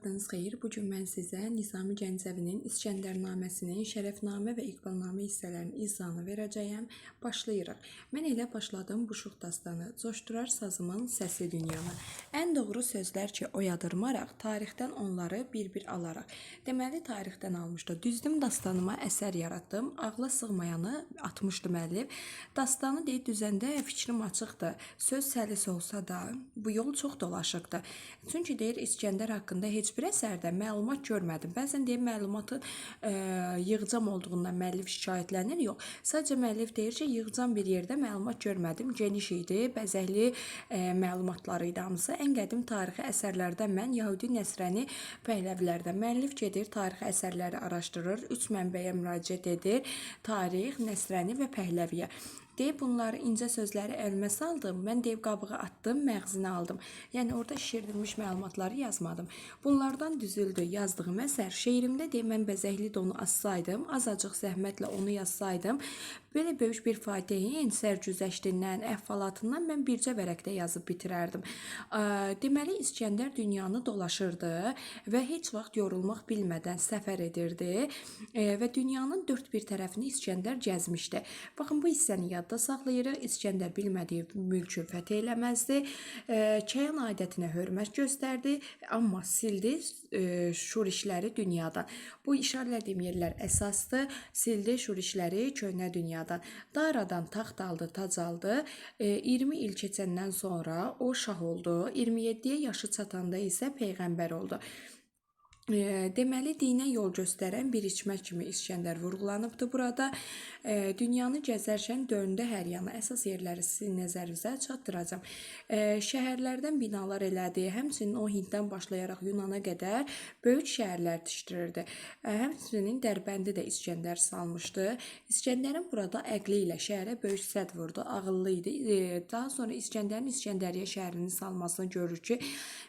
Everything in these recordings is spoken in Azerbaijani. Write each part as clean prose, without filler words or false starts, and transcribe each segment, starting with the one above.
Vaxtınız xeyir. Bu gün mən sizə Nizami Gəncəvinin İskəndərnaməsinin Şərəfnamə və İqbalnamə hissələrinin izahını verəcəyəm. Başlayırıq. Mən elə başladım bu şux dastanı. Coşdurar sazımın səsi dünyanı. Ən doğru sözlər ki, oyadırmaraq, tarixdən onları bir-bir alaraq. Deməli, tarixdən almışdı. Düzdüm dastanıma əsər yaratdım. Ağla sığmayanı atmışdı müəllif. Dastanı deyib düzəndə fikrim açıqdır. Söz səlis olsa da bu yol çox dolaşıqdır. Çünki deyir İskəndər haqqında heç bir əsərdə məlumat görmədim. Bəzən deyir məlumatı yığcam olduğundan müəllif şikayətlənir. Yox. Sadəcə müəllif deyir ki, yığcam bir yerdə məlumat görmədim. Geniş idi, bəzəkli məlumatları idi hamısı. Ən qədim tarixi əsərlərdən mən Yahudi Nəsrəni Pəhləvilərdən. Müəllif gedir, tarixi əsərləri araşdırır, üç mənbəyə müraciət edir: tarix, Nəsrəni və Pəhləviyə. Deyib bunları incə sözləri əlimə saldım. Mən deyib qabığı atdım, məğzini aldım. Yəni orada şişirdilmiş məlumatları yazmadım. Bunlardan düzüldü yazdığım əsər. Şeirimdə deyib mən bəzəkli donu assaydım, azacıq zəhmətlə onu yazsaydım, belə böyük bir fatihin sərgüzəştindən, əhvalatından mən bircə vərəqdə yazıb bitirərdim. Deməli İskəndər dünyanı dolaşırdı və heç vaxt yorulmaq bilmədən səfər edirdi və dünyanın dörd bir tərəfini İskəndər gəzmişdi. Baxın bu hissəni yadda saxlayırıq. İskəndər bilmədiyi mülkü fəth eləməzdi. Kəyan adətinə hörmət göstərdi, amma sildi şurişləri dünyadan. Bu işarələdiyim yerlər əsasdır. Sildi şurişləri köhnə dünyadan. Daradan taxt aldı, tac aldı. 20 il keçəndən sonra o şah oldu. 27-yə yaşı çatanda isə peyğəmbər oldu. Deməli, dinə yol göstərən bir içmə kimi İskəndər vurğulanıbdır burada. Dünyanı gəzərkən döndü hər yana. Əsas yerləri sizin nəzərinizə çatdıracağam. Şəhərlərdən binalar elədi. Həmçinin o Hinddən başlayaraq Yunana qədər böyük şəhərlər tikdirirdi. Həmçinin Dərbəndi də İskəndər salmışdı. İskəndərin burada əqli ilə şəhərə böyük sədd vurdu. Ağıllı idi. Daha sonra İskəndərin İskəndəriyyə şəhərinin salmasını görürük ki,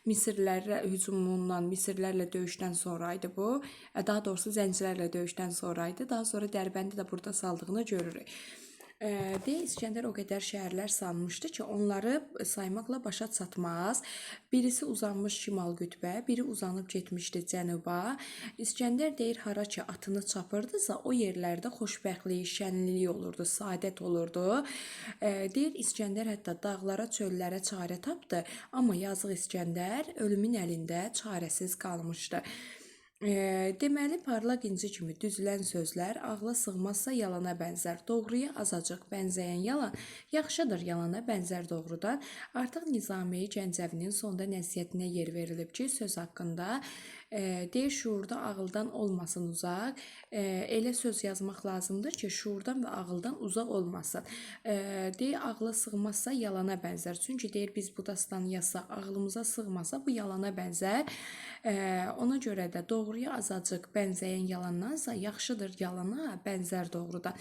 Misirlərə hücumundan, Misirlərlə döyüşdən sonra idi bu. Daha doğrusu zəncilərlə döyüşdən sonra idi. Daha sonra Dərbəndi də burada saldığını görürük. Deyə İskəndər o qədər şəhərlər salmışdı ki, onları saymaqla başa çatmaz. Birisi uzanmış şimal qütbə, biri uzanıb getmişdi cənuba. İskəndər deyir hara ki atını çapırdısa, o yerlərdə xoşbəxtlik, şənlilik olurdu, saadət olurdu. Deyir İskəndər hətta dağlara, çöllərə çarə tapdı, amma yazıq İskəndər ölümün əlində çarəsiz qalmışdı. Deməli, parlaq inci kimi düzülən sözlər ağla sığmazsa yalana bənzər. Doğruya azacıq bənzəyən yalan yaxşıdır yalana bənzər doğrudan. Artıq Nizami Gəncəvinin sonda nəsihətinə yer verilib ki, söz haqqında deyir şuurda ağıldan olmasın uzaq. Elə söz yazmaq lazımdır ki, şuurdan və ağıldan uzaq olmasın. Deyir ağla sığmazsa yalana bənzər. Çünki deyir biz bu dastanı yazsaq, ağlımıza sığmasa bu yalana bənzər. Ona görə də doğruya azacıq bənzəyən yalandansa yaxşıdır yalana bənzər doğrudan.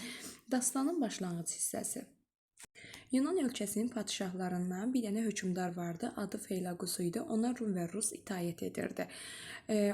Dastanın başlanğıc hissəsi. Yunan ölkəsinin padşahlarından bir dənə hökmdar vardı. Adı Feylagus idi. Ona Rum və Rus itaət edirdi.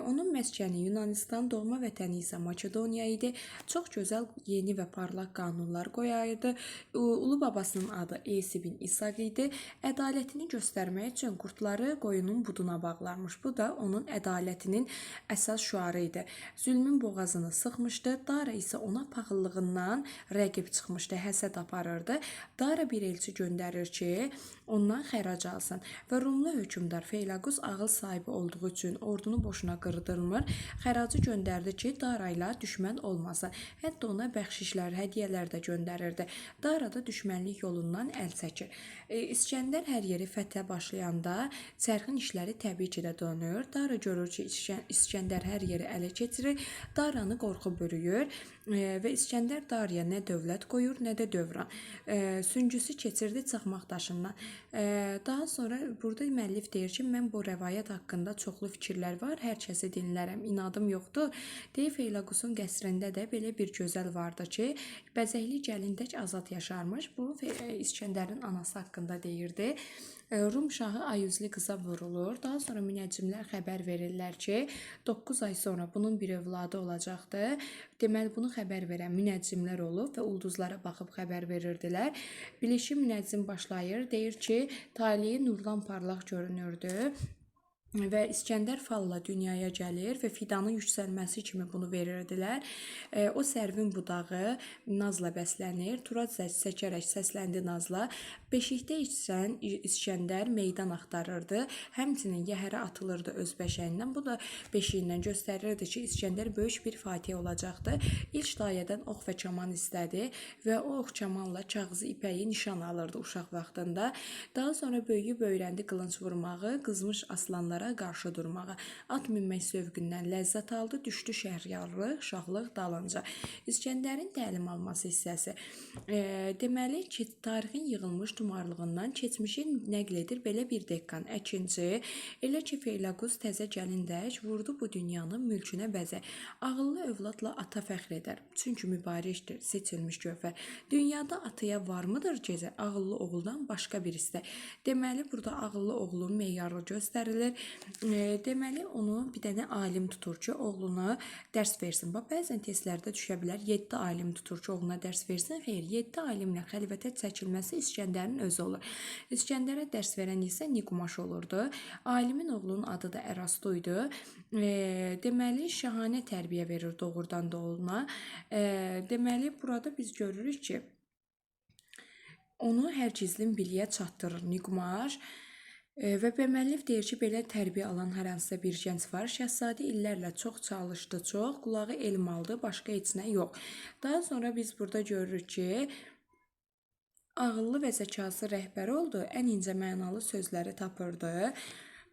Onun məskəni Yunanistan, doğma vətəni isə Makedoniya idi. Çox gözəl, yeni və parlaq qanunlar qoyardı. Ulu babasının adı Eysi bin İsaq idi. Ədalətini göstərmək üçün qurdları qoyunun buduna bağlarmış. Bu da onun ədalətinin əsas şüarı idi. Zülmün boğazını sıxmışdı. Dara isə ona paxıllığından rəqib çıxmışdı, həsəd aparırdı. Dara bir elçi göndərir ki, ondan xərac alsın və Rumlu hökmdar Feylagus ağıl sahibi olduğu üçün ordunu boşuna qırdırmır. Xəracı göndərdi ki, Dara ilə düşmən olmasın. Hətta ona bəxşişlər, hədiyyələr də göndərirdi. Dara da düşmənlik yolundan əl çəkir. İskəndər hər yeri fəthə başlayanda çərxin işləri təbii ki də dönür. Dara görür ki, İskəndər hər yeri ələ keçirir. Daranı qorxu bürüyür və İskəndər Daraya nə dövlət qoyur, nə də dövran. Süngüsü keçirdi çaxmaq daşından. Daha sonra burada müəllif deyir ki, mən bu rəvayət haqqında çoxlu fikirlər var, hər kəsi dinlərəm, inadım yoxdur. Deyir Feylaqusun qəsrində də belə bir gözəl vardı ki, bəzəkli gəlin tək azad yaşarmış. Bu İskəndərin anası haqqında deyirdi. Rum şahı ayüzlü qıza vurulur. Daha sonra münəccimlər xəbər verirlər ki, 9 ay sonra bunun bir övladı olacaqdır. Deməli bunu xəbər verən münəccimlər olub və ulduzlara baxıb xəbər verirdilər. Bilişi münəccim başlayır, deyir ki, taleyi nurdan parlaq görünürdü. Və İskəndər falla dünyaya gəlir və fidanın yüksəlməsi kimi bunu verirdilər. O sərvin budağı nazla bəslənir. Turac səçərək səsləndi nazla. Beşikdə içsən İskəndər meydan axtarırdı. Həmçinin yəhərə atılırdı öz bəşəyindən. Bu da beşiyindən göstərirdi ki, İskəndər böyük bir fatih olacaqdı. İlk dayədən ox və kaman istədi və o ox kamanla kağızı, ipəyi nişan alırdı uşaq vaxtında. Daha sonra böyüyüb öyrəndi qılınc vurmağı, qızmış aslanlara qarşı durmağa. At minmək zövqündən ləzzət aldı, düşdü şəhriyarlıq, şahlıq dalınca. İskəndərin təlim alması hissəsi. Deməli ki, tarixin yığılmış tumarlığından keçmişi nəql edir belə bir deqqan. Əkinçi, elə ki Feylaqus təzə gəlindək vurdu bu dünyanın mülkünə bəzək. Ağıllı övladla ata fəxr edər. Çünki mübarəkdir, seçilmiş gövhər. Dünyada ataya varmıdır gecə ağıllı oğuldan başqa bir istək. Deməli, burada ağıllı oğlun meyarı göstərilir. Deməli, onu bir dənə alim tutur ki, oğluna dərs versin. Bax, bəzən testlərdə düşə bilər. 7 alim tutur ki, oğluna dərs versin. Xeyr, 7 alimlə xəlvətə çəkilməsi İskəndərin özü olur. İskəndərə dərs verən isə Niqumaş olurdu. Alimin oğlunun adı da Ərastu idi. Deməli, şahanə tərbiyə verir doğrudan da oğluna. Deməli, burada biz görürük ki, onu hər gizlin biliyə çatdırır Niqumaş. Və müəllif deyir ki, belə tərbiyə alan hər hansısa bir gənc var. Şəhzadə illərlə çox çalışdı, çox, qulağı elm aldı, başqa heç nə yox. Daha sonra biz burada görürük ki, ağıllı və zəkası rəhbər oldu, ən incə mənalı sözləri tapırdı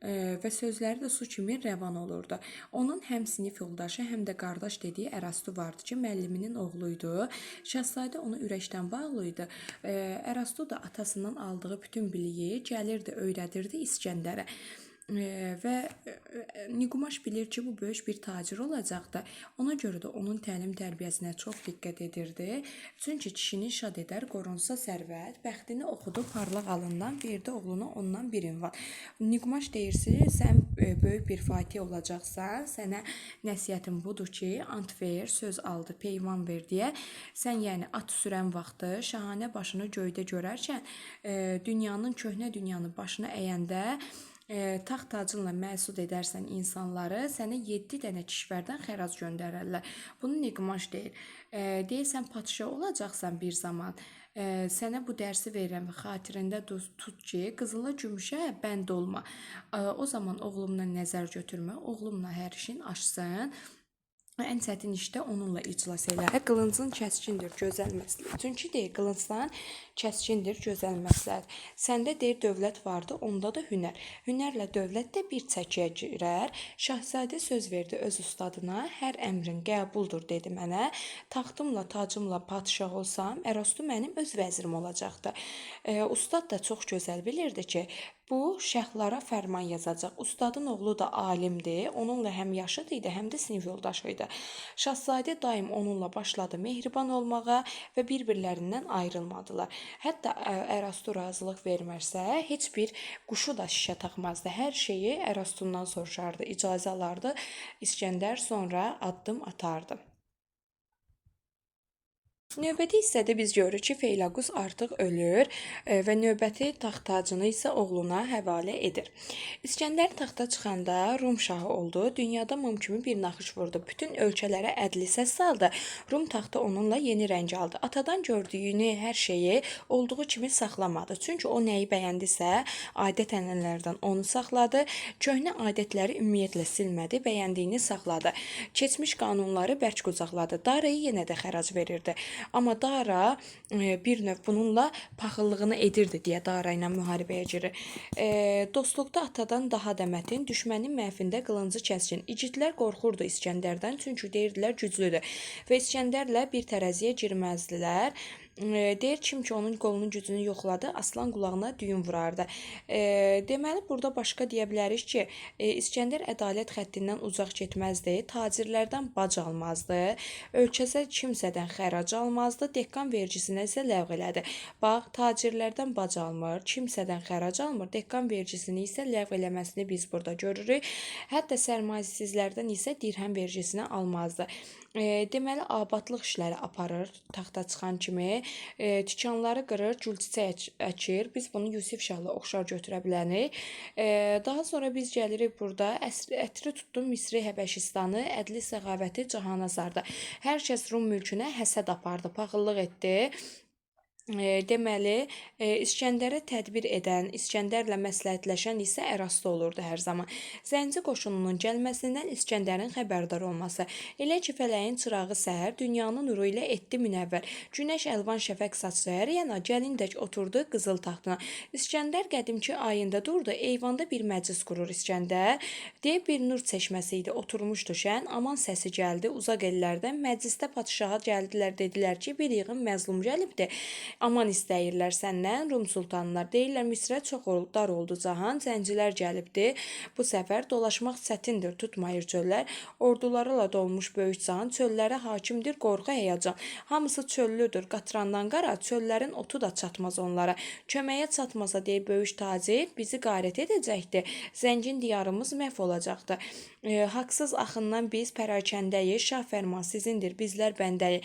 və sözləri də su kimi rəvan olurdu. Onun həm sinif yoldaşı, həm də qardaş dediyi Ərastu vardı ki, müəlliminin oğlu idi. Şahzadə onu ürəkdən bağlı idi. Ərastu da atasından aldığı bütün biliyi gəlirdi, öyrədirdi İskəndərə. Və Niqumaş bilir ki, bu böyük bir tacir olacaqdı. Ona görə də onun təlim tərbiyəsinə çox diqqət edirdi. Çünki kişini şad edər, qorunsa sərvət, bəxtini oxudu parlaq alından, verdi oğluna ondan bir ünvan. Niqumaş deyir ki, sən böyük bir fatih olacaqsan, sənə nəsihətim budur ki, ant ver, söz aldı, peyman ver deyə. Sən yəni at sürən vaxtı şahanə başını göydə görərkən, dünyanın, köhnə dünyanı başına əyəndə, taxt tacınla məsud edərsən insanları, sənə 7 dənə kişvərdən xərac göndərərlər. Bunu Niqumaş deyir. Deyir, sən padşah olacaqsan bir zaman. Sənə bu dərsi verirəm və xatirində tut ki, qızıla gümüşə bənd olma. O zaman oğlumdan nəzər götürmə, oğlumla hər işin aşsın. Ən çətin işdə onunla iclas elə. Qılıncın kəskindir, gözəl məsləhət. Çünki deyir, qılıncdan kəskindir, gözəl məsləhət. Səndə deyir, dövlət vardı, onda da hünər. Hünərlə dövlət də bir çəkiyə girər. Şahzadə söz verdi öz ustadına, hər əmrin qəbuldur dedi mənə. Taxtımla, tacımla padşah olsam, Ərastu mənim öz vəzirim olacaqdı. Ustad da çox gözəl bilirdi ki, bu şəhlara fərman yazacaq. Ustadın oğlu da alimdir. Onunla həm yaşıd idi, həm də sinif yoldaşı idi. Şahzadə daim onunla başladı mehriban olmağa və bir-birlərindən ayrılmadılar. Hətta Ərastu razılıq vermərsə, heç bir quşu da şişə taxmazdı. Hər şeyi Ərastundan soruşardı, icazə alardı. İskəndər sonra addım atardı. Növbəti hissədə biz görürük ki, Feylaqus artıq ölür və növbəti taxt tacını isə oğluna həvalə edir. İskəndər taxta çıxanda Rum şahı oldu. Dünyada mum kimi bir naxış vurdu. Bütün ölkələrə ədli səs saldı. Rum taxtı onunla yeni rəng aldı. Atadan gördüyünü hər şeyi olduğu kimi saxlamadı. Çünki o nəyi bəyəndisə, adət-ənənələrdən onu saxladı. Köhnə adətləri ümumiyyətlə silmədi, bəyəndiyini saxladı. Keçmiş qanunları bərk qucaqladı. Daraya yenə də xərac verirdi. Amma Dara bir növ bununla paxıllığını edirdi deyə Dara ilə müharibəyə girir. Dostluqda atadan daha da mətin, düşmənin məhvində qılıncı kəskin. İgidlər qorxurdu İskəndərdən, çünki deyirdilər güclüdür və İskəndərlə bir tərəziyə girməzdilər. Deyir kim ki onun qolunun gücünü yoxladı, aslan qulağına düyün vurardı. Deməli burada başqa deyə bilərik ki, İskəndər ədalət xəttindən uzaq getməzdi, tacirlərdən bac almazdı, ölkəsə kimsədən xərac almazdı, dehqan vergisinə isə ləğv elədi. Bax, tacirlərdən bac almır, kimsədən xərac almır, dehqan vergisini isə ləğv eləməsini biz burada görürük. Hətta sərmayəsizlərdən isə dirhəm vergisini almazdı. Deməli, abadlıq işləri aparır taxta çıxan kimi. Tikanları qırır, gül çiçək əkir. Biz bunu Yusif Şahla oxşar götürə bilərik. Daha sonra biz gəlirik burada. Ətri tutdu Misri Həbəşistanı, ədli səxavəti cahana sardı. Hər kəs Rum mülkünə həsəd apardı, paxıllıq etdi. Deməli, İsgəndərə tədbir edən, İsgəndərlə məsləhətləşən isə Ərastu olurdu hər zaman. Zənci qoşununun gəlməsindən İsgəndərin xəbərdar olması. Elə ki, fələyin çırağı səhər dünyanı nuru ilə etdi münəvvər. Günəş əlvan şəfəq saçdı hər yana, gəlin tək oturdu qızıl taxtına. İsgəndər qədimki ayında durdu, eyvanda bir məclis qurur İsgəndər. Deyə bir nur çeşməsi idi, oturmuşdu şən, aman səsi gəldi uzaq ellərdən. Məclisdə padşaha gəldilər, dedilər ki, bir yığın məzlum gəlibdi. Aman istəyirlər səndən Rum sultanlar. Deyirlər Misrə çox dar oldu cahan, zəncilər gəlibdi. Bu səfər dolaşmaq çətindir, tutmayır çöllər. Ordularıyla dolmuş böyük cahan, çöllərə hakimdir qorxu, həyəcan. Hamısı çöllüdür, qatrandan qara, çöllərin otu da çatmaz onlara. Köməyə çatmasa deyə böyük tacir bizi qarət edəcəkdi. Zəngin diyarımız məhv olacaqdı. Haqsız axından biz pərakəndəyik, şah fərman sizindir, bizlər bəndəyik.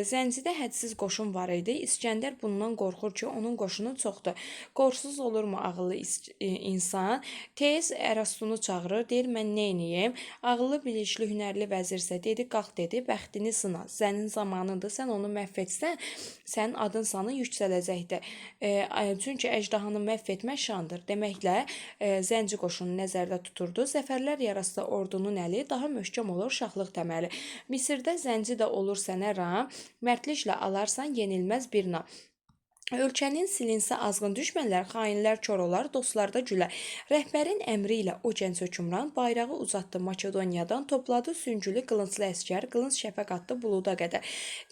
Zəncidə hədsiz qoşun var idi. İsgəndər bundan qorxur ki, onun qoşunu çoxdur. Qorxsuz olurmu ağıllı insan? Tez Ərastunu çağırır, deyir mən nə eləyim? Ağıllı, bilikli, hünərli vəzirsə dedi, qalx dedi, bəxtini sına. Sənin zamanındır, sən onu məhv etsən, sənin adın sanın yüksələcəkdir. Çünki əjdahanı məhv etmək şandır. Deməklə, zənci qoşunu nəzərdə tuturdu. Zəfərlər yarasa ordunun əli, daha möhkəm olur şahlıq təməli. Misirdə zənci də olur sənə ram, mərdliklə alarsan yenilməz bir nam. Ölkənin silinsə azğın düşmənlər, xainlər kor olar, dostlar da gülər. Rəhbərin əmri ilə o gənc hökmran bayrağı uzatdı Makedoniyadan, topladı süngülü qılınclı əsgər, qılınc şəfəq atdı buluda qədər.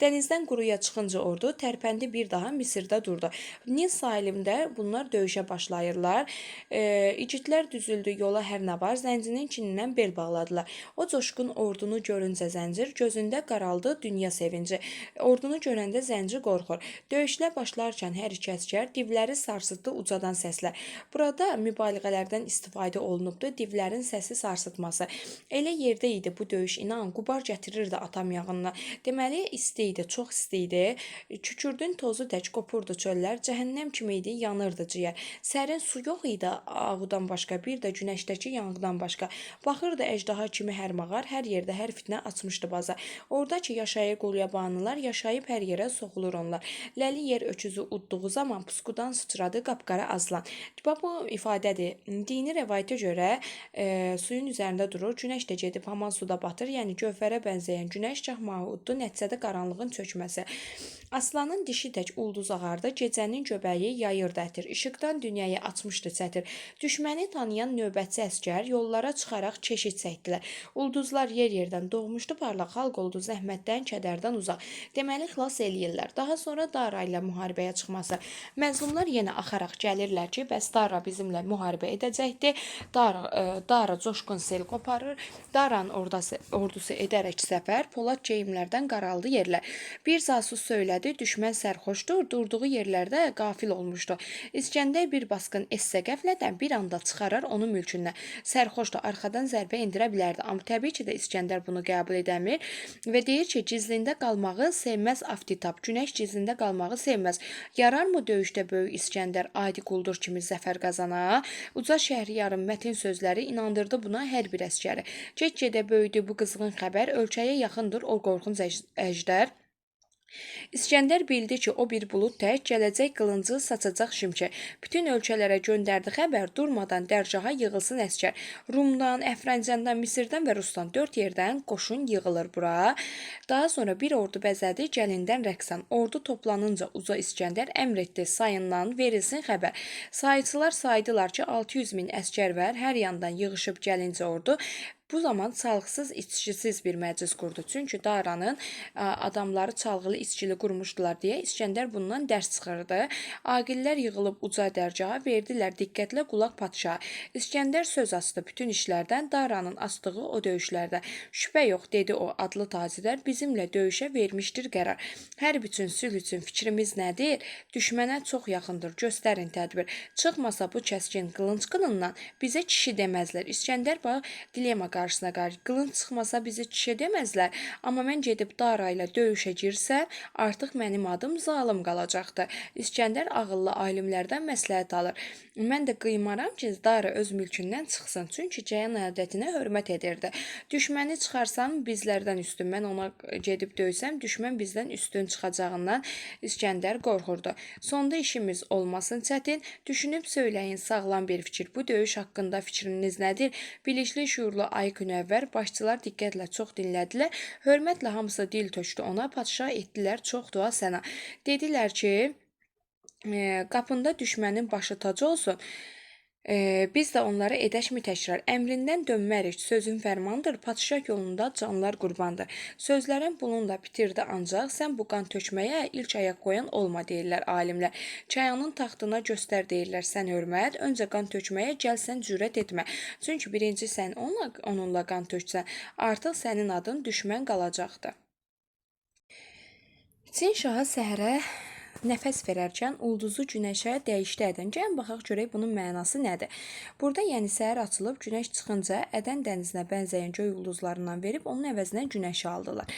Dənizdən quruya çıxınca ordu tərpəndi bir daha Misirdə durdu. Nil sahilində bunlar döyüşə başlayırlar. İgidlər düzüldü yola hər nə var, zəncinin kinindən bel bağladılar. O coşqun ordunu görüncə zəncir, gözündə qaraldı dünya sevinci. Ordunu görəndə zənci qorxur. Döyüşlə başlarkən hər iki əsgər divləri sarsıtdı ucadan səslər. Burada mübaliğələrdən istifadə olunubdur. Divlərin səsi sarsıtması. Elə yerdə idi bu döyüş, inan, qubar gətirirdi atam yağından. Deməli, isti idi, çox isti idi. Kükürdün tozu tək qopurdu çöllər, cəhənnəm kimi idi, yanırdı ciyər. Sərin su yox idi ağudan başqa, bir də günəşdəki yanğıdan başqa. Baxırdı əjdaha kimi hər mağar, hər yerdə hər fitnə açmışdı baza. Orada ki, yaşayır qulyabanılar, yaşayıb hər yerə soxulur onlar. Ləli yer öküzü udduğu zaman puskudan sıçradı qapqara aslan. Bax, bu ifadədir. Dini rəvayətə görə suyun üzərində durur, günəş də gedib haman suda batır. Yəni gövhərə bənzəyən günəş gah mahı uddu, nəticədə qaranlığın çökməsi. Aslanın dişi tək ulduz ağardı, gecənin göbəyi yayırdı ətir. İşıqdan dünyayı açmışdı çətir. Düşməni tanıyan növbətçi əsgər yollara çıxaraq keşik çəkdilər. Ulduzlar yer-yerdən doğmuşdu parlaq, xalq oldu zəhmətdən, kədərdən uzaq. Deməli, xilas eləyirlər. Daha sonra Dara ilə müharibəyə çıxması. Məzlumlar yenə axaraq gəlirlər ki, bəs Dara bizimlə müharibə edəcəkdi. Dara coşqun sel qoparır. Daranın ordusu edərək səfər, polad geyimlərdən qaraldı yerlər. Bir casus söylədi, düşmən sərxoşdur, durduğu yerlərdə qafil olmuşdu. İsgəndər bir basqın etsə qəflətən bir anda çıxarar onu mülkündən. Sərxoşdur, arxadan zərbə endirə bilərdi. Amma təbii ki də İsgəndər bunu qəbul edəmir və deyir ki, gizlində qalmağı sevməz Aftitab. Günəş gizlində qalmağı sevməz. Yararmı döyüşdə böyük İsgəndər adi quldur kimi zəfər qazana? Uca Şəhriyarın mətin sözləri inandırdı buna hər bir əsgəri. Get-gedə böyüdü bu qızğın xəbər, ölkəyə yaxındır o qorxunc əjdər. İsgəndər bildi ki, o bir bulud tək gələcək qılıncı saçacaq şimşək. Bütün ölkələrə göndərdi xəbər, durmadan dərgaha yığılsın əsgər. Rumdan, Əfrəncəndən, Misirdən və Rusdan 4 yerdən qoşun yığılır bura. Daha sonra bir ordu bəzədi gəlindən rəqsan. Ordu toplanınca uca İsgəndər əmr etdi, sayından verilsin xəbər. Sayıçılar saydılar ki, 600 min əsgər var, hər yandan yığışıb gəlincə ordu. Bu zaman çalğısız, içkisiz bir məclis qurdu. Çünki Daranın adamları çalğılı, içkili qurmuşdular deyə İsgəndər bundan dərs çıxırdı. Aqillər yığılıb uca dərgaha verdilər diqqətlə qulaq padşaha. İsgəndər söz açdı bütün işlərdən, Daranın açdığı o döyüşlərdə. Şübhə yox, dedi o adlı tacirlər, bizimlə döyüşə vermişdir qərar. Hərb üçün, sülh üçün fikrimiz nədir? Düşmənə çox yaxındır, göstərin tədbir. Çıxmasa bu kəskin qılınc qınından bizə kişi deməzlər. İsgəndər bax dilema qarşısında qarşısına qarşı qılınc çıxmasa bizi kişi deməzlər. Amma mən gedib Dara ilə döyüşə girsəm, artıq mənim adım zalım qalacaqdır. İsgəndər ağıllı alimlərdən məsləhət alır. Mən də qıymaram ki, Dara öz mülkündən çıxsın. Çünki Cəyan adətinə hörmət edirdi. Düşməni çıxarsam bizlərdən üstün, mən ona gedib döysəm, düşmən bizdən üstün çıxacağından İsgəndər qorxurdu. Sonda işimiz olmasın çətin, düşünüb söyləyin sağlam bir fikir. Bu döyüş haqqında fikriniz nədir? Bilikli, şüurlu ay günəvvər başçılar diqqətlə çox dinlədilər. Hörmətlə hamısı dil tökdü ona, padşah etdilər çox dua sənə. Dedilər ki, qapında düşmənin başı tac olsun. Biz də onlara edəkmi təkrar? Əmrindən dönmərik, sözün fərmandır, padşah yolunda canlar qurbandır. Sözlərin bununla bitirdi ancaq sən bu qan tökməyə ilk ayaq qoyan olma deyirlər alimlər. Çayanın taxtına göstər deyirlər sən hörmət, öncə qan tökməyə gəl sən cürət etmə. Çünki birinci sən onunla qan töksən, artıq sənin adın düşmən qalacaqdır. Çin şahı səhərə nəfəs verərkən ulduzu günəşə dəyişdi ədən. Gəlin baxaq görək bunun mənası nədir. Burada yəni səhər açılıb günəş çıxınca Ədən dənizinə bənzəyən göy ulduzlarından verib onun əvəzinə günəşi aldılar.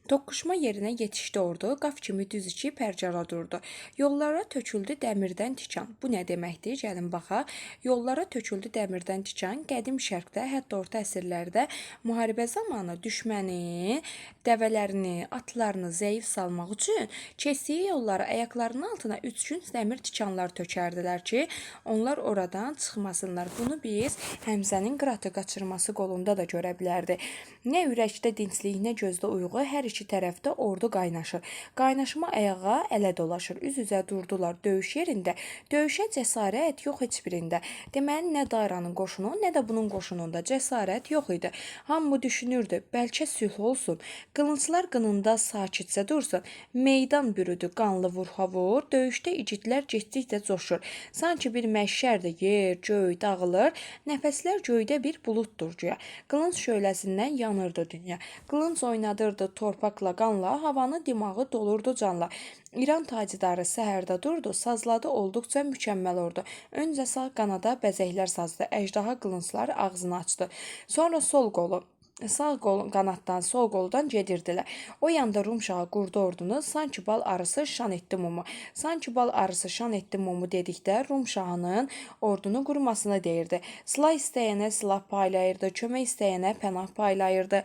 Toqquşma yerinə yetişdi ordu, qaf kimi düz iki pərcara durdu. Yollara töküldü dəmirdən tikan. Bu nə deməkdir? Gəlin baxaq. Yollara töküldü dəmirdən tikan. Qədim şərqdə, hətta orta əsrlərdə müharibə zamanı düşmənin dəvələrini, atlarını zəif salmaq üçün keçdiyi yollara ayaqlarının altına 3 gün dəmir tikanlar tökərdilər ki, onlar oradan çıxmasınlar. Bunu biz Həmzənin qıratı qaçırması qolunda da görə bilərdik. Nə ürəkdə dinclik, nə gözdə uyğu, hər iki tərəfdə ordu qaynaşır. Qaynaşma ayağa ələ dolaşır. Üz-üzə durdular döyüş yerində. Döyüşə cəsarət yox heç birində. Deməli, nə Daranın qoşunu, nə də bunun qoşununda cəsarət yox idi. Hamı düşünürdü, bəlkə sülh olsun. Qılınclar qınında sakitcə dursun. Meydan bürüdü qanlı vurha-vur. Döyüşdə igidlər getdikcə coşur. Sanki bir məşşərdir, yer, göy dağılır. Nəfəslər göydə bir buluddur güya. Qılınc şöləsindən yanırdı dünya. Qılınc oynadırdı torpaqla, qanla, havanı dimağı dolurdu canla. İran tacdarı səhərdə durdu, sazladı olduqca mükəmməl ordu. Öncə sağ qanada bəzəklər sazdı, əjdaha qılıncları ağzını açdı. Sonra sol qolu, sağ qol qanaddan, sol qoldan gedirdilər. O yanda Rum şahı qurdu ordunu, sanki bal arısı şan etdi mumu. Sanki bal arısı şan etdi mumu dedikdə Rum şahının ordunu qurmasını deyirdi. Silah istəyənə silah paylayırdı, kömək istəyənə pənah paylayırdı.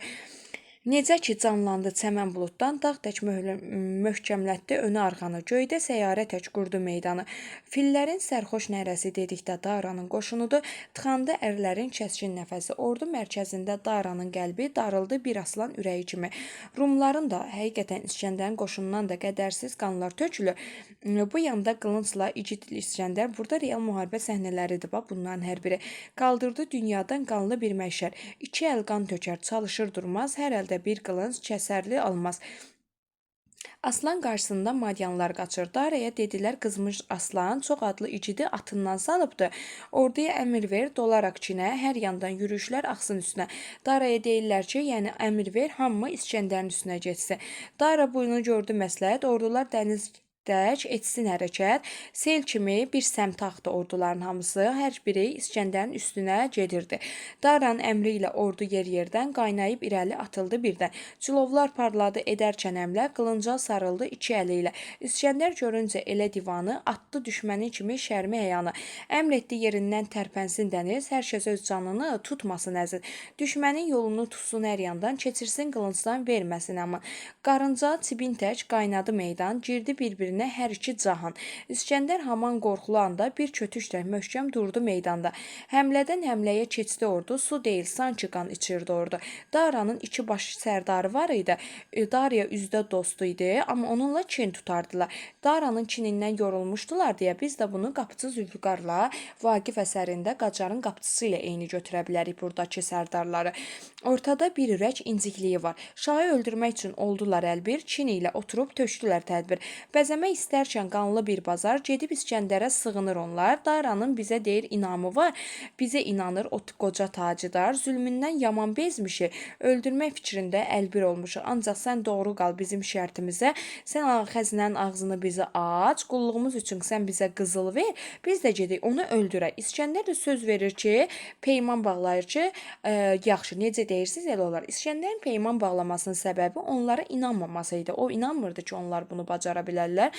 Necə ki canlandı çəmən buluddan, dağ tək möhkəmlətdi önü arxanı, göydə səyyarə tək qurdu meydanı. Fillərin sərxoş nərəsi dedikdə Daranın qoşunudur, tıxandı ərlərin kəskin nəfəsi. Ordu mərkəzində Daranın qəlbi darıldı bir aslan ürəyi kimi. Rumların da, həqiqətən İsgəndərin qoşunundan da qədərsiz qanlar tökülür. Bu yanda qılıncla igid İsgəndər, burada real müharibə səhnələridir, bax bunların hər biri. Qaldırdı dünyadan qanlı bir məşər. İki əl qan tökər, çalışır durmaz, hər əldə bir qılınc kəsərli almaz. Aslan qarşısında madyanlar qaçır. Daraya dedilər qızmış aslan çox adlı igidi atından salıbdı. Orduya əmr ver, dolaraq Çinə, hər yandan yürüşlər axsın üstünə. Daraya deyirlər ki, yəni əmr ver, hamı İsgəndərin üstünə getsin. Dara bunu gördü məsləhət, ordular dəniz dək etsin hərəkət. Sel kimi bir səmt axdı orduların hamısı, hər biri İsgəndərin üstünə gedirdi. Daranın əmri ilə ordu yer-yerdən qaynayıb irəli atıldı birdən. Cilovlar parladı edərkən əmlə, qılınca sarıldı iki əli ilə. İsgəndər görüncə elə divanı, atdı düşmənin kimi şərmi həyanı. Əmr etdi yerindən tərpənsin dəniz, hər kəs öz canını tutmasın əziz. Düşmənin yolunu tutsun hər yandan, keçirsin qılıncdan verməsin aman. Qarınca çibin tək qaynadı meydan, girdi bir-birinə hər iki cahan. İsgəndər haman qorxulu anda bir kötüklə möhkəm durdu meydanda. Həmlədən həmləyə keçdi ordu, su deyil, sanki qan içirdi ordu. Daranın iki baş sərdarı var idi. Darya üzdə dostu idi, amma onunla kin tutardılar. Daranın kinindən yorulmuşdular deyə biz də bunu Qapıçı Zülfüqarla Vaqif əsərində Qacarın qapıçısı ilə eyni götürə bilərik buradakı sərdarları. Ortada bir ürək incikliyi var. Şahı öldürmək üçün oldular əlbir, kin ilə oturub tökdülər tədbir. Bəzəmə Eləmək istərkən qanlı bir bazar, gedib İsgəndərə sığınır onlar. Daranın bizə deyir inamı var. Bizə inanır o qoca tacıdar. Zülmündən yaman bezmişik. Öldürmək fikrində əlbir olmuşuq. Ancaq sən doğru qal bizim şərtimizə. Sən xəzinənin ağzını bizə aç. Qulluğumuz üçün sən bizə qızıl ver. Biz də gedək onu öldürək. İsgəndər də söz verir ki, peyman bağlayır ki, yaxşı, necə deyirsiniz elə olar. İsgəndərin peyman bağlamasının səbəbi onlara inanmaması idi. O inanmırdı ki, onlar bunu bacara bilərlər.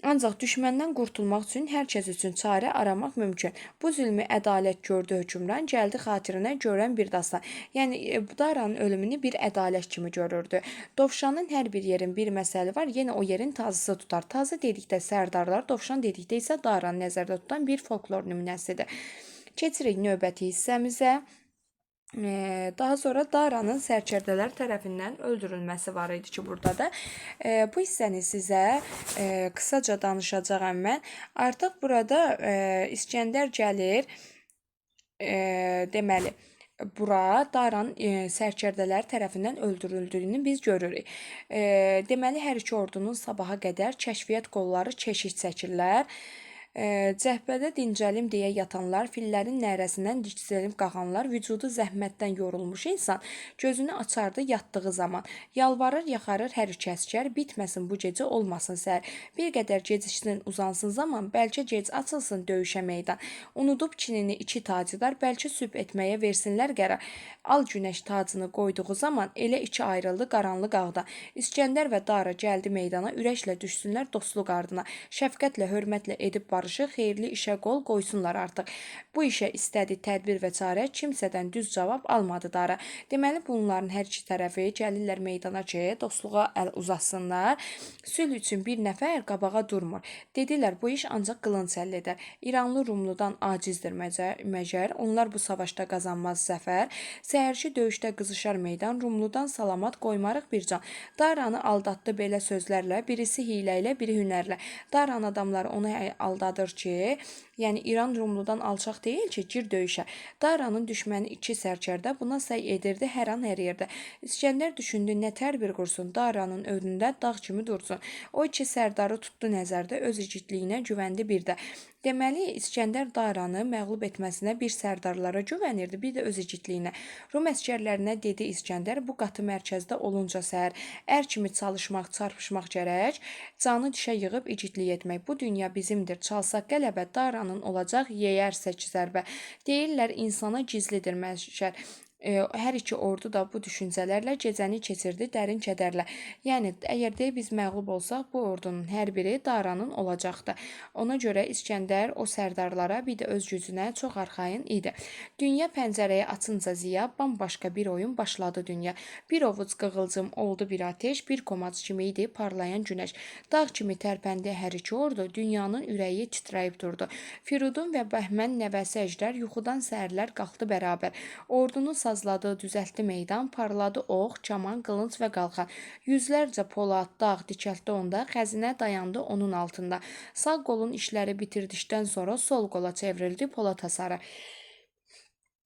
Ancaq düşməndən qurtulmaq üçün hər kəs üçün çarə aramaq mümkün. Bu zülmü ədalət gördü hökmran, gəldi xatirinə görən bir dastan. Yəni Daranın ölümünü bir ədalət kimi görürdü. Dovşanın hər bir yerin bir məsəli var, yenə o yerin tazısı tutar. Tazı dedikdə sərdarlar, dovşan dedikdə isə Daranı nəzərdə tutan bir folklor nümunəsidir. Keçirik növbəti hissəmizə. Daha sonra Daranın sərkərdələr tərəfindən öldürülməsi var idi ki, burada da. Bu hissəni sizə qısaca danışacağam mən. Artıq burada İsgəndər gəlir, deməli, bura Daranın sərkərdələr tərəfindən öldürüldüyünü biz görürük. Deməli, hər iki ordunun sabaha qədər kəşfiyyat qolları keşik çəkirlər. Cəbhədə dincəlim deyə yatanlar, fillərin nərəsindən diksinib qalxanlar, vücudu zəhmətdən yorulmuş insan gözünü açardı yatdığı zaman. Yalvarır, yaxarır hər iki əsgər, bitməsin bu gecə, olmasın səhər. Bir qədər geciksin, uzansın zaman, bəlkə gec açılsın döyüşə meydan. Unudub kinini iki tacıdar, bəlkə sübh etməyə versinlər qərar. Al günəş tacını qoyduğu zaman elə iki ayrıldı qaranlıq ağda. İsgəndər və Dara gəldi meydana, ürəklə düşsünlər dostluq ardına. Şəfqətlə, hörmətlə edib barışı, xeyirli işə qol qoysunlar artıq. Bu işə istədi tədbir və çarə, kimsədən düz cavab almadı Dara. Deməli, bunların hər iki tərəfi gəlirlər meydana ki, dostluğa əl uzatsınlar. Sülh üçün bir nəfər qabağa durmur. Dedilər, bu iş ancaq qılınc həll edər. İranlı Rumludan acizdir məgər, onlar bu savaşda qazanmaz zəfər. Səhərki döyüşdə qızışar meydan, Rumludan salamat qoymarıq bir can. Daranı aldatdı belə sözlərlə, birisi hiylə ilə, biri hünərlə. Daran adamları onu aldadır ki, yəni İran Rumludan alçaq deyil ki, gir döyüşə. Daranın düşməni iki sərkərdə buna səy edirdi hər an hər yerdə. İsgəndər düşündü nə tədbir qursun, Daranın önündə dağ kimi dursun. O iki sərdarı tutdu nəzərdə, öz igidliyinə güvəndi bir də. Deməli, İsgəndər Daranı məğlub etməsinə bir sərdarlara güvənirdi, bir də öz igidliyinə. Rum əsgərlərinə dedi İsgəndər, bu qatı mərkəzdə olunca səhər, ər kimi çalışmaq, çarpışmaq gərək, canı dişə yığıb igidlik etmək. Bu dünya bizimdir, çalsaq qələbə, Daranın olacaq, yeyərsək zərbə. Deyirlər, insana gizlidir məşər. Hər iki ordu da bu düşüncələrlə gecəni keçirdi dərin kədərlə. Yəni, əgər deyir, biz məğlub olsaq, bu ordunun hər biri Daranın olacaqdı. Ona görə İsgəndər o sərdarlara, bir də öz gücünə çox arxayın idi. Dünya pəncərəyi açınca ziya, bambaşqa bir oyun başladı dünya. Bir ovuc qığılcım oldu bir ateş, bir komac kimi idi parlayan günəş. Dağ kimi tərpəndi hər iki ordu, dünyanın ürəyi titrəyib durdu. Firudun və Bəhmən nəvəsi əjdər yuxudan səhərlər qalxdı bərabər. Ordunu sazladı, düzəltdi meydan, parladı ox, kaman, qılınc və qalxan. Yüzlərcə polad, dağ dikəltdi onda, xəzinə dayandı onun altında. Sağ qolun işləri bitirdikdən sonra sol qola çevrildi polad hasarı.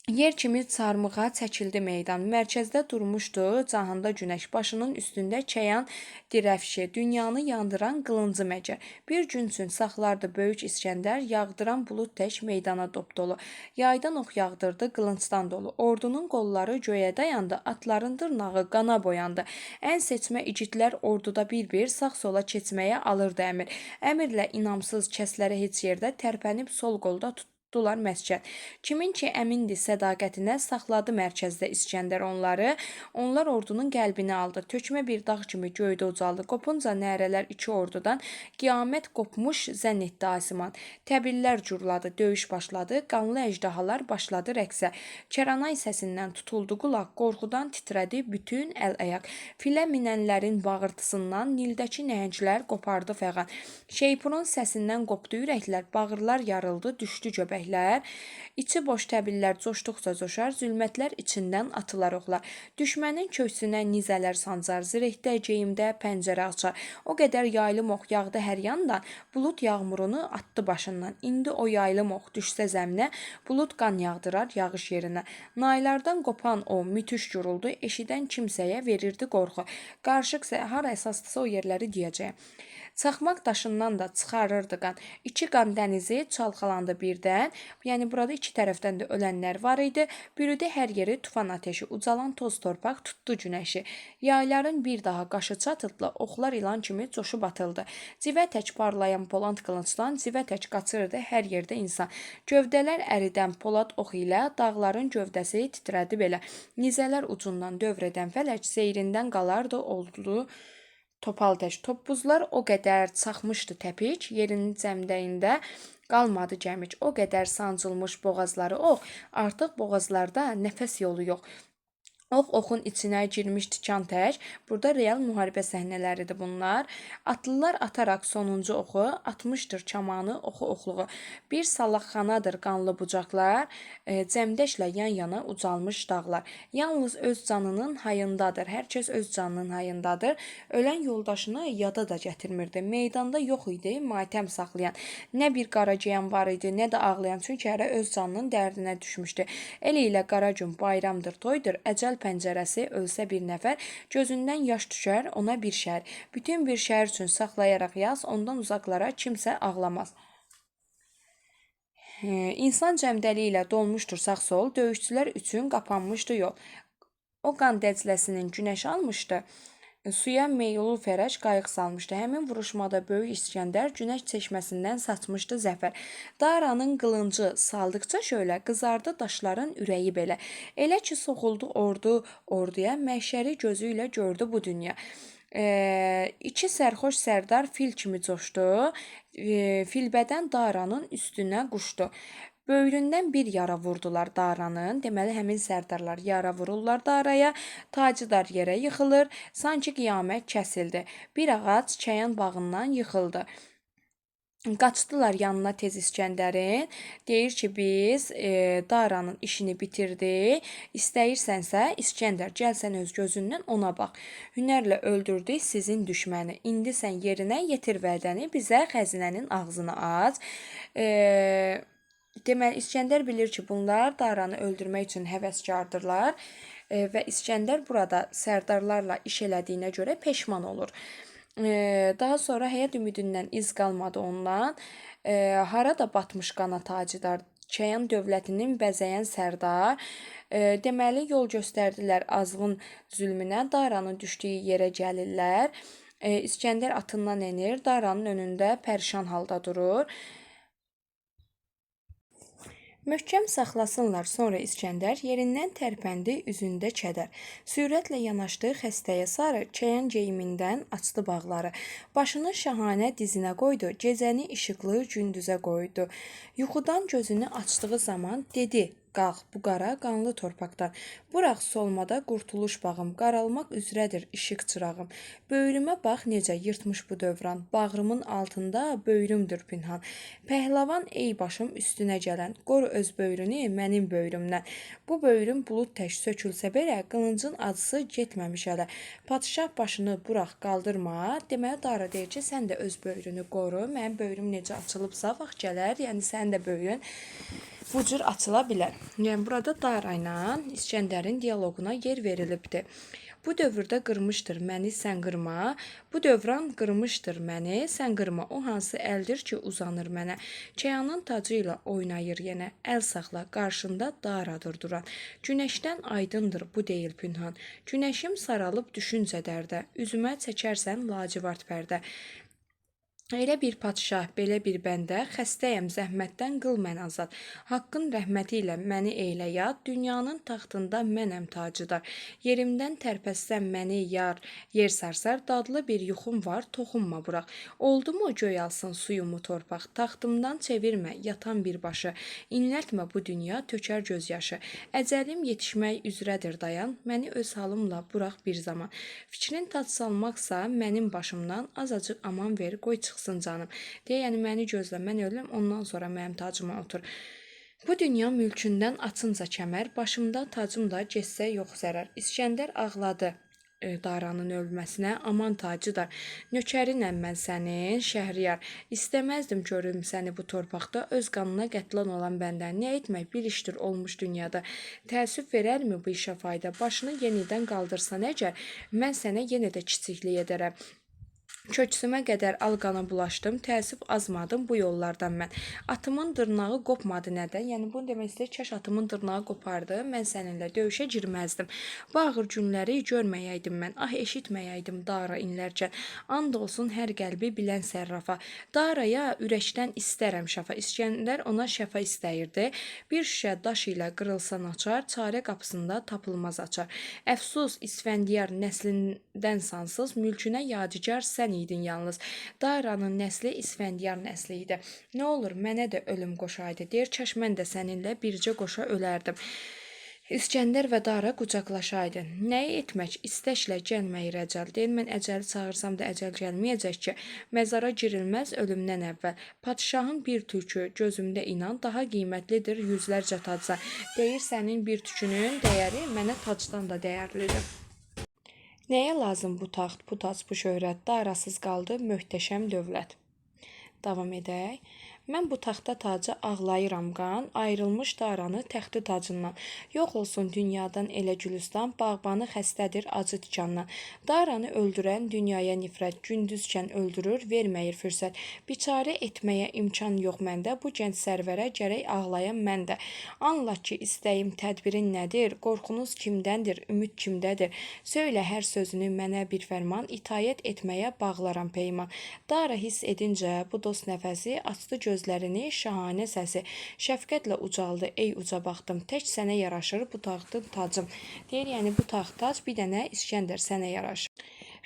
Yer kimi çarmıxa çəkildi meydan. Mərkəzdə durmuşdu cahanda günəş. Başının üstündə kəyan dirəfşi, dünyanı yandıran qılıncı məcər. Bir gün üçün saxlardı böyük İsgəndər, yağdıran bulud tək meydana dopdolu. Yaydan ox yağdırdı qılıncdan dolu. Ordunun qolları göyə dayandı, atların dırnağı qana boyandı. Ən seçmə igidlər orduda bir-bir sağ-sola keçməyə alırdı əmir. Əmirlə inamsız kəslərə heç yerdə tərpənib sol qolda tutdular məskən. Kimin ki əmindi sədaqətinə, saxladı mərkəzdə İsgəndər onları. Onlar ordunun qəlbini aldı. Tökmə bir dağ kimi göydə ucaldı. Qopunca nərələr iki ordudan qiyamət qopmuş zənn etdi asiman. Təbillər curladı, döyüş başladı, qanlı əjdahalar başladı rəqsə. Kəranay səsindən tutuldu qulaq, qorxudan titrədi bütün əl-ayaq. Filə minənlərin bağırtısından Nildəki nəhənglər qopardı fəğan. Şeypurun səsindən qopdu ürəklər, bağırlar yarıldı, düşdü göbəklər. İçi boş təbillər coşduqca coşar, zülmətlər içindən atılar oxlar. Düşmənin köksünə nizələr sancar, zirehdə, geyimdə pəncərə açar. O qədər yaylım ox yağdı hər yandan, bulud yağmurunu atdı başından. İndi o yaylım ox düşsə zəminə, bulud qan yağdırar yağış yerinə. Naylardan qopan o müthiş guruldu, eşidən kimsəyə verirdi qorxu. Qarışıqsa hara əsasdırsa o yerləri deyəcəyəm. Çaxmaq daşından da çıxarırdı qan. İki qan dənizi çalxalandı birdən. Yəni burada iki tərəfdən də ölənlər var idi. Bürüdü hər yeri tufan ateşi, ucalan toz torpaq tutdu günəşi. Yayların bir daha qaşı çatıldı, oxlar ilan kimi coşub atıldı. Civə tək parlayan polad qılıncdan civə tək qaçırdı hər yerdə insan. Gövdələr əridən polad ox ilə dağların gövdəsi titrədi belə. Nizələr ucundan dövr edən fələk seyrindən qalardı oldu topal tək. Toppuzlar o qədər çaxmışdı təpik, yerinin cəmdəyində qalmadı gəmik. O qədər sancılmış boğazları ox, artıq boğazlarda nəfəs yolu yox. Ox oxun içinə girmiş tikan tək. Burada real müharibə səhnələridir bunlar. Atlılar ataraq sonuncu oxu atmışdır kamanı oxu oxluğu. Bir salaqxanadır qanlı bucaqlar, cəmdəklə yan-yana ucalmış dağlar. Yalnız öz canının hayındadır. Hər kəs öz canının hayındadır. Ölən yoldaşını yada da gətirmirdi. Meydanda yox idi matəm saxlayan. Nə bir qara geyən var idi, nə də ağlayan. Çünki hərə öz canının dərdinə düşmüşdü. El ilə qara gün bayramdır, toydur. Əcəl pəncərəsi ölsə bir nəfər, gözündən yaş düşər ona bir şəhər. Bütün bir şəhər üçün saxlayaraq yas, ondan uzaqlara kimsə ağlamaz. İnsan cəmdəli ilə dolmuşdur sağ-sol, döyüşçülər üçün qapanmışdı yol. O qan dəcləsinin günəş almışdı. Suya meylu fərəc qayıq salmışdı. Həmin vuruşmada böyük İskəndər günəş çeşməsindən saçmışdı zəfər. Daranın qılıncı saldıqca şöyle qızardı daşların ürəyi belə. Elə ki soxuldu ordu orduya, məhşəri gözü ilə gördü bu dünya. İki sərxoş sərdar fil kimi coşdu. Filbədən Daranın üstünə quşdu. Böyründən bir yara vurdular Daranın. Deməli, həmin sərdarlar yara vururlar Daraya. Tacıdar yerə yıxılır. Sanki qiyamət kəsildi. Bir ağac çəyan bağından yıxıldı. Qaçdılar yanına tez İskəndərin. Deyir ki, biz Daranın işini bitirdik. İstəyirsənsə, İskəndər, gəl sən öz gözündən ona bax. Hünərlə öldürdük sizin düşməni. İndi sən yerinə yetir vədəni, bizə xəzinənin ağzını aç. Deməli, İskəndər bilir ki, bunlar Daranı öldürmək üçün həvəskardırlar və İskəndər burada sərdarlarla iş elədiyinə görə peşman olur. Daha sonra həyat ümidindən iz qalmadı ondan. Harada batmış qana tacidar, Çəyan dövlətinin bəzəyən sərdar. Deməli, yol göstərdilər azğın zülmünə, Daranın düşdüyü yerə gəlirlər. İskəndər atından enir, Daranın önündə pərişan halda durur. Möhkəm saxlasınlar. Sonra İskəndər yerindən tərpəndi, üzündə kədər. Sürətlə yanaşdı xəstəyə sarı, çəyan geyimindən açdı bağları. Başını şahanə dizinə qoydu, gecəni işıqlı gündüzə qoydu. Yuxudan gözünü açdığı zaman dedi: Qalx bu qara qanlı torpaqdan. Buraq solmada qurtuluş bağım, qaralmaq üzrədir işıq çırağım. Böyrümə bax necə yırtmış bu dövran, bağrımın altında böyrümdür pinhan. Pəhləvan ey başım üstünə gələn, qoru öz böyrünü mənim böyrümdən. Bu böyrüm bulud tək sökülsə belə, qılıncın acısı getməmiş hələ. Padşah başını buraq qaldırma. Deməli Dara deyir ki, sən də öz böyrünü qoru. Mənim böyrüm necə açılıbsa vaxt gələr, yəni sənin də böyrün bu cür açıla bilər. Yəni burada Dara ilə İskəndərin dialoquna yer verilibdir. Bu dövrdə qırmışdır məni sən qırma, bu dövran qırmışdır məni sən qırma. O hansı əldir ki uzanır mənə. Çəyanın tacı ilə oynayır yenə. Əl saxla, qarşında Daradır duran. Günəşdən aydındır bu deyil pünhan. Günəşim saralıb düşüncə dərdə. Üzümə çəkərsən lacivart pərdə. Elə bir padşah, belə bir bəndə, xəstəyəm zəhmətdən qıl mən azad. Haqqın rəhməti ilə məni eylə yad, dünyanın taxtında mənəm tacıdar. Yerimdən tərpətsəm məni yar, yer sarsar, dadlı bir yuxum var, toxunma buraq. Oldu mu göy alsın suyumu torpaq, taxtımdan çevirmə yatan bir başı. İnlətmə bu dünya tökər göz yaşı. Əcəlim yetişmək üzrədir dayan, məni öz halımla buraq bir zaman. Fikrin tac salmaqsa mənim başımdan azacıq aman ver, qoy çıxsın canım. Deyə, yəni məni gözlə, mən ölüm, ondan sonra mənim tacıma otur. Bu dünya mülkündən açınca kəmər, başımda tacım da getsə yox zərər. İskəndər ağladı Daranın ölməsinə, aman tacıdar. Nökərinəm mən sənin, Şəhriyar. İstəməzdim görüm səni bu torpaqda, öz qanına qətlan olan bəndən. Nə etmək bir işdir olmuş dünyada. Təəssüf verərmi bu işə fayda? Başını yenidən qaldırsan əgər, mən sənə yenə də kiçiklik edərəm. Köksümə qədər al qana bulaşdım, təəssüf azmadım bu yollardan mən. Atımın dırnağı qopmadı nədən? Yəni bunu demək istəyir, kaş atımın dırnağı qopardı, mən səninlə döyüşə girməzdim. Bu ağır günləri görməyəydim mən, ah eşitməyəydim Dara inlərkən. And olsun hər qəlbi bilən sərrafa. Daraya ürəkdən istərəm şəfa. İskəndər ona şəfa istəyirdi. Bir şüşə daş ilə qırılsa naçar, çarə qapısında tapılmaz açar. Əfsus İsfəndiyar nəslindən sansız, mülkünə yadigar sən idin yalnız. Daranın nəsli İsfəndiyar nəsli idi. Nə olur mənə də ölüm qoşaydı. Deyir, kaş mən də səninlə bircə qoşa ölərdim. İskəndər və Dara qucaqlaşaydı. Nəyi etmək istəklə gəlməyir əcəl. Deyir, mən əcəli çağırsam da əcəl gəlməyəcək ki, məzara girilməz ölümdən əvvəl. Padşahın bir tükü gözümdə inan daha qiymətlidir yüzlərcə tacdan. Deyir, sənin bir tükünün dəyəri mənə tacdan da dəyərlidir. Nəyə lazım bu taxt, bu tac, bu şöhrət? Darasız qaldı möhtəşəm dövlət. Davam edək. Mən bu taxta taca ağlayıram qan, ayrılmış Daranı təxti tacından. Yox olsun dünyadan elə gülüstan, bağbanı xəstədir acı tikandan. Daranı öldürən dünyaya nifrət, gündüzkən öldürür, verməyir fürsət. Biçarə etməyə imkan yox məndə, bu gənc sərvərə gərək ağlayan mən də. Anla ki, istəyim tədbirin nədir, qorxunuz kimdəndir, ümid kimdədir? Söylə hər sözünü mənə bir fərman, itayət etməyə bağlaram peyman. Dara hiss edincə bu dost nəfəsi, açdı gözlərini şahanə səsi. Şəfqətlə ucaldı, ey uca baxtım, tək sənə yaraşır bu taxtın tacım. Deyir, yəni bu taxt tac bir dənə İskəndər sənə yaraşır.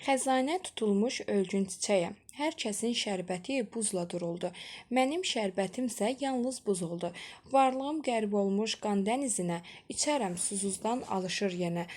Xəzanə tutulmuş ölgün çiçəyəm. Hər kəsin şərbəti buzla duruldu. Mənim şərbətimsə yalnız buz oldu. Varlığım qərb olmuş qan dənizinə, içərəm susuzdan alışır yenə.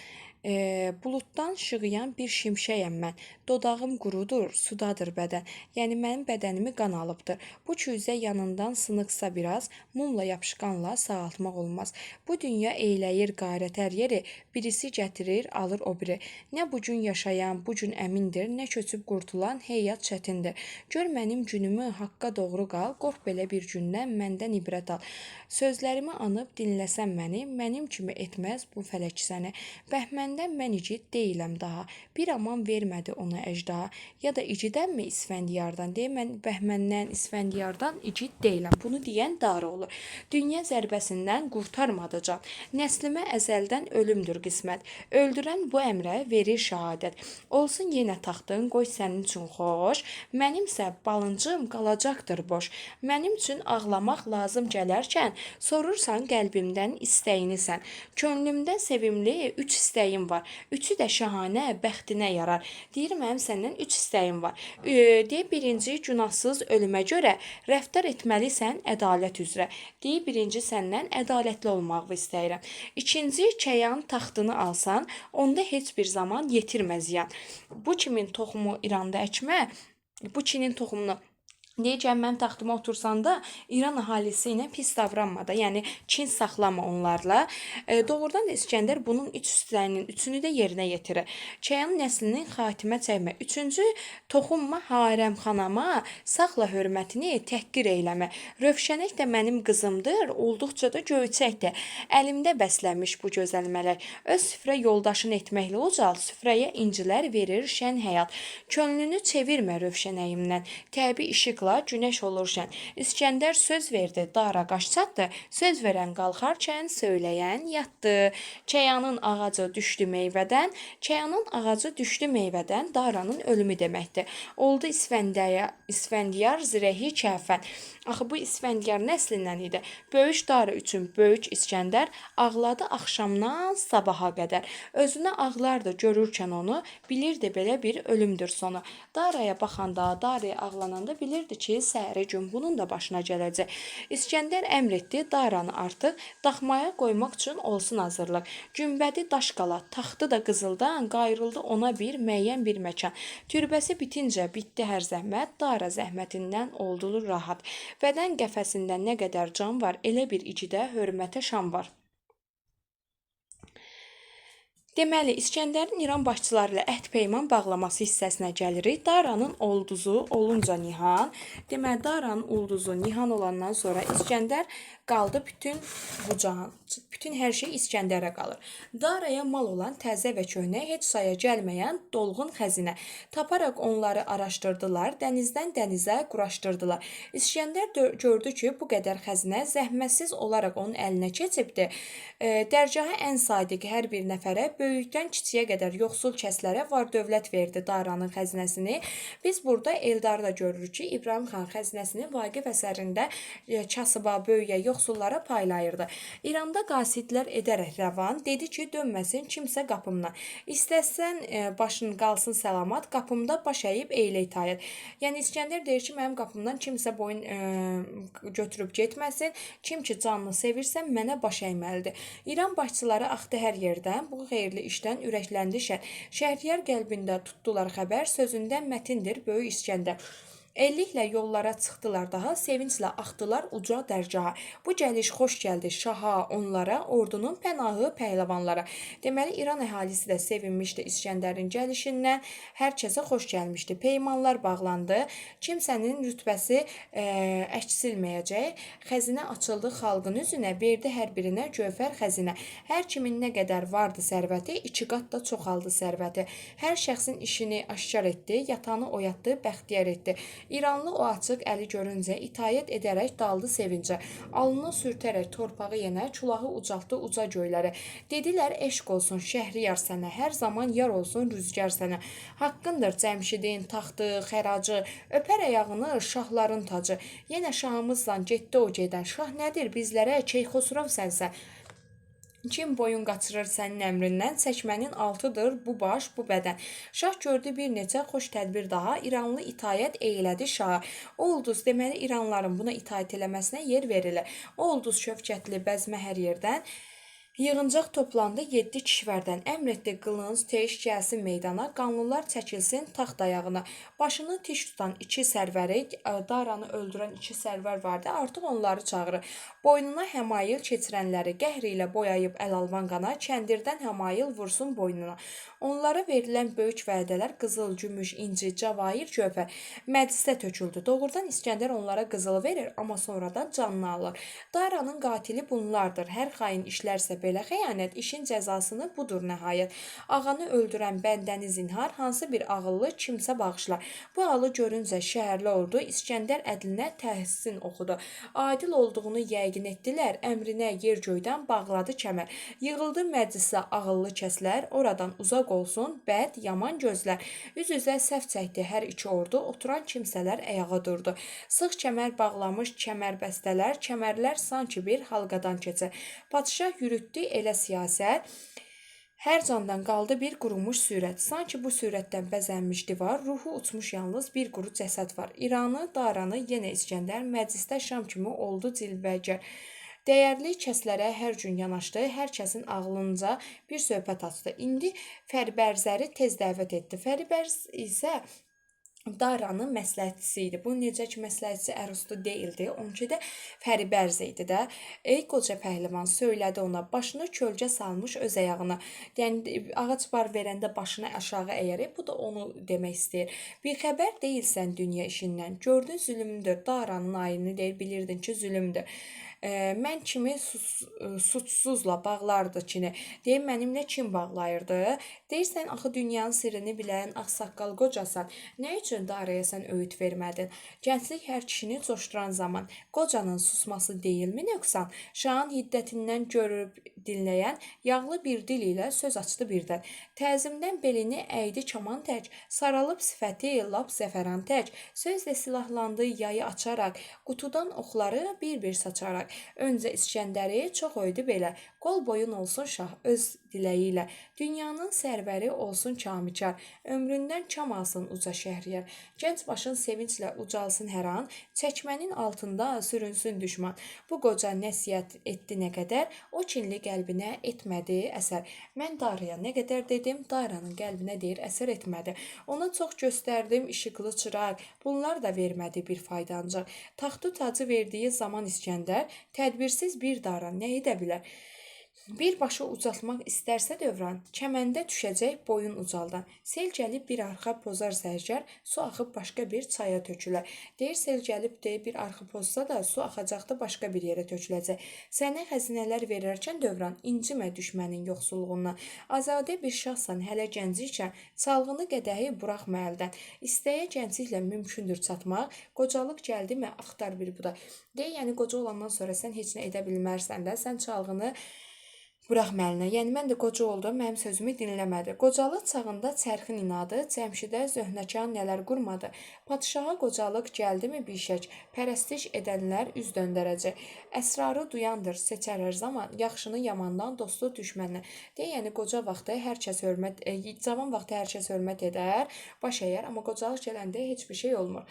Buluddan şığıyan bir şimşəyəm mən. Dodağım qurudur, sudadır bədən. Yəni mənim bədənimi qan alıbdır. Bu küzə yanından sınıqsa biraz, mumla yapışqanla sağaltmaq olmaz. Bu dünya eyləyir qarət hər yeri, birisi gətirir, alır o biri. Nə bu gün yaşayan bu gün əmindir, nə köçüb qurtulan heyat çətindir. Gör mənim günümü haqqa doğru qal, qorx belə bir gündən məndən ibrət al. Sözlərimi anıb dinləsən məni, mənim kimi etməz bu fələk səni. Bəhməndən mən igid deyiləm daha. Bir aman vermədi ona əjdaha. Ya da igidəmmi İsfəndiyardan? Deyir, mən Bəhməndən, İsfəndiyardan igid deyiləm. Bunu deyən Dara olur. Dünya zərbəsindən qurtarmadı can. Nəslimə əzəldən ölümdür qismət. Öldürən bu əmrə verir şahadət. Olsun yenə taxtın, qoy sənin üçün xoş. Mənimsə balıncım qalacaqdır boş. Mənim üçün ağlamaq lazım gələrkən, sorursan qəlbimdən istəyini sən. Könlümdə sevimli 3 istəyim var. Üçü də şahanə bəxtinə yarar. Deyir, mənim səndən 3 istəyim var. Deyir, birinci günahsız ölümə görə rəftar etməlisən ədalət üzrə. Deyir, birinci səndən ədalətli olmağı istəyirəm. İkinci, Kəyan taxtını alsan, onda heç bir zaman yetirmə ziyan. Bu kimin toxumu İranda əkmə, bu kinin toxumunu deyir ki, mənim taxtıma otursan da İran əhalisi ilə pis davranma da, yəni kin saxlama onlarla. Doğrudan da İskəndər bunun üç istəyinin üçünü də yerinə yetirir. Kəyan nəslinin xatimə çəkmə. Üçüncü, toxunma harəmxanama, saxla hörmətini təhqir eyləmə. Rövşənək də mənim qızımdır, olduqca da göyçəkdir. Əlimdə bəslənmiş bu gözəl mələk. Öz süfrə yoldaşın etməklə ucal, süfrəyə incilər verir şən həyat. Könlünü çevirmə rövşənəyimdən. Təbii işıqla günəş olur şən. İskəndər söz verdi, Dara qaş çatdı. Söz verən qalxarkən söyləyən yatdı. Kəyanın ağacı düşdü meyvədən, Kəyanın ağacı düşdü meyvədən Daranın ölümü deməkdir. Oldu İsfəndiyar zirəhi kəfən. Axı bu İsfəndiyar nəslindən idi. Böyük Dara üçün böyük İskəndər ağladı axşamdan sabaha qədər. Özünə ağlardı görürkən onu, bilirdi belə bir ölümdür sonu. Daraya baxanda, Daraya ağlananda bilirdi ki, səhəri gün bunun da başına gələcək. İskəndər əmr etdi Daranı artıq daxmaya qoymaq üçün olsun hazırlıq. Günbədi daş qala, taxtı da qızıldan qayrıldı ona bir müəyyən bir məkan. Türbəsi bitincə bitdi hər zəhmət, Dara zəhmətindən oldu rahat. Bədən qəfəsində nə qədər can var, elə bir igidə hörmətə şan var. Deməli, İsgəndərin İran başçıları ilə əhd-peyman bağlaması hissəsinə gəlirik. Daranın ulduzu olunca nihan. Deməli, Daranın ulduzu nihan olandan sonra İsgəndər qaldı bütün bu cahan. Bütün hər şey İsgəndərə qalır. Daraya mal olan təzə və köhnə, heç saya gəlməyən dolğun xəzinə. Taparaq onları araşdırdılar, dənizdən dənizə quraşdırdılar. İsgəndər gördü ki, bu qədər xəzinə zəhmətsiz olaraq onun əlinə keçibdi. Dərgahı ən sadiq hər bir nəfərə, böyükdən kiçiyə qədər yoxsul kəslərə var dövlət verdi Daranın xəzinəsini. Biz burada Eldarı da görürük ki, İbrahim xan xəzinəsini Vaqif əsərində kasıba, böyüyə, yoxsullara paylayırdı. İranda qasidlər edərək rəvan, dedi ki, dönməsin kimsə qapımdan. İstəsən başın qalsın səlamat, qapımda baş əyib eylə itaət. Yəni İsgəndər deyir ki, mənim qapımdan kimsə boyun götürüb getməsin. Kim ki canını sevirsə mənə baş əyməlidir. İran başçıları axdı hər yerdən, bu xeyirli işdən ürəkləndi şər. Şəhriyar qəlbində tutdular xəbər, sözündə mətindir böyük İsgəndər. Elliklə yollara çıxdılar daha, sevinclə axdılar uca dərgaha. Bu gəliş xoş gəldi şaha, onlara, ordunun pənahı pəhləvanlara. Deməli, İran əhalisi də sevinmişdi İsgəndərin gəlişindən, hər kəsə xoş gəlmişdi. Peymanlar bağlandı, kimsənin rütbəsi əksilməyəcək. Xəzinə açıldı xalqın üzünə, verdi hər birinə gövhər xəzinə. Hər kimin nə qədər vardı sərvəti, 2 qat da çoxaldı sərvəti. Hər şəxsin işini aşkar etdi, yatanı oyatdı, bəxtiyar etdi. İranlı o açıq əli görüncə itaət edərək daldı sevincə. Alnına sürtərək torpağı yenə, külahı ucaltdı uca göylərə. Dedilər, eşq olsun şəhriyar sənə, hər zaman yar olsun rüzgar sənə. Haqqındır Cəmşidin taxtı, xəracı, öpər ayağını şahların tacı. Yenə şahımızla getdi o gedən. Şah nədir bizlərə, Keyxosrov sənsə. Kim boyun qaçırır sənin əmrindən, çəkmənin altıdır bu baş, bu bədən. Şah gördü bir neçə xoş tədbir daha, İranlı itaət eylədi şaha. O ulduz, deməli, İranlıların buna itaət eləməsinə yer verilir. O ulduz şövkətli bəzmə hər yerdən, yığıncaq toplandı 7 kişvərdən. Əmr etdi qılınc, teş gəlsin meydana, qanlılar çəkilsin taxt ayağına. Başını tiş tutan 2 sərvəri, Daranı öldürən 2 sərvər vardı, artıq onları çağırır. Boynuna həmayıl keçirənləri qəhr ilə boyayıb əl-alvan qana, kəndirdən həmayıl vursun boynuna. Onlara verilən böyük vədələr qızıl, gümüş, inci, cəvahir, gövhər məclisdə töküldü. Doğrudan İsgəndər onlara qızılı verir, amma sonradan canını alır. Daranın qatili bunlardır. Hər xain işlərsə belə xəyanət, işin cəzasını budur nəhayət. Ağanı öldürən bəndəni zinhar, hansı bir ağıllı kimsə bağışlar. Bu halı görüncə şəhərli ordu İsgəndər ədlinə təhsin oxudu. Adil olduğunu yəqin etdilər, əmrinə yer göydən bağladı kəmər. Yığıldı məclisə ağıllı kəslər, oradan uzaq olsun bəd, yaman gözlər. Üz-üzə səf çəkdi hər iki ordu, oturan kimsələr ayağa durdu. Sıx kəmər bağlamış kəmərbəstələr, kəmərlər sanki bir halqadan keçər. Padşah yürütdü elə siyasət, hər candan qaldı bir qurumuş sürət. Sanki bu sürətdən bəzənmiş divar, ruhu uçmuş yalnız bir quru cəsəd var. İranı, Daranı yenə İsgəndər məclisdə şam kimi oldu cilvəgər. Dəyərli kəslərə hər gün yanaşdı, hər kəsin ağlınca bir söhbət açdı. İndi Fəribərzəri tez dəvət etdi. Fəribərz isə Daranın məsləhətçisi idi. Bu necə ki məsləhətçi Ərustu deyildi, onunki də Fəribərz idi də. Ey qoca pəhləvan, söylədi ona, başını kölgə salmış öz ayağına. Yəni ağac bar verəndə başını aşağı əyərək, bu da onu demək istəyir. Bir xəbər deyilsən dünya işindən. Gördün zülmdür, Daranın ayını deyir, bilirdin ki zülmdür. Mən kimi suçsuzla bağlardı kini. Deyir, mənimlə kim bağlayırdı? Deyirsən, axı dünyanın sirrini bilən ağsaqqal qocasan. Nə üçün Daraya sən öyüd vermədin? Gənclik hər kişini coşduran zaman. Qocanın susması deyilmi nöqsan? Şahın hiddətindən görüb dinləyən yağlı bir dil ilə söz açdı birdən. Təzimdən belini əydi kaman tək, saralıb sifəti lap zəfəran tək. Sözlə silahlandı yayı açaraq, qutudan oxları bir-bir saçaraq. Öncə İsgəndəri çox öydü belə, qol boyun olsun şah öz diləyi ilə. Dünyanın sərvəri olsun kamikar, ömründən kam alsın uca şəhriyar. Gənc başın sevinclə ucalsın hər an, çəkmənin altında sürünsün düşman. Bu qoca nəsihət etdi nə qədər, o kinli qəlbinə etmədi əsər. Mən Daraya nə qədər dedim, Daranın qəlbinə deyir əsər etmədi. Ona çox göstərdim işıqlı çıraq, bunlar da vermədi bir fayda ancaq. Taxtı tacı verdiyi zaman İsgəndər, tədbirsiz bir Dara nə edə bilər? Bir başı ucaltmaq istərsə dövran, çəməndə düşəcək boyun ucaldan. Sel gəlib bir arxa pozar sərgər, su axıb başqa bir çaya tökülər. Deyir, sel gəlib deyir, bir arxı pozsa da su axacaqdı, başqa bir yerə töküləcək. Sənə xəzinələr verərkən dövran, incimə düşmənin yoxsulluğundan. Azadə bir şahsan hələ gənc ikən, çalğını qədəhi buraxma əldən. İstəyə gəncliklə mümkündür çatmaq, qocalıq gəldimi axtar bir budaq. Deyir, yəni qoca olandan sonra sən heç nə edə bilmərsən də, sən çalğını buraxma əlinə. Yəni mən də qoca oldum, mənim sözümü dinləmədi. Qocalıq çağında çərxin inadı, Cəmşidə zöhnəkan nələr qurmadı. Padşaha qocalıq gəldimi bir şək, pərəstiş edənlər üz döndərəcək. Əsrarı duyandır, seçər hər zaman, yaxşını yamandan, dostu düşməndən. Deyir, yəni qoca vaxtı hər kəs hörmət, cavan vaxtı hər kəs hörmət edər, baş əyər, amma qocalıq gələndə heç bir şey olmur.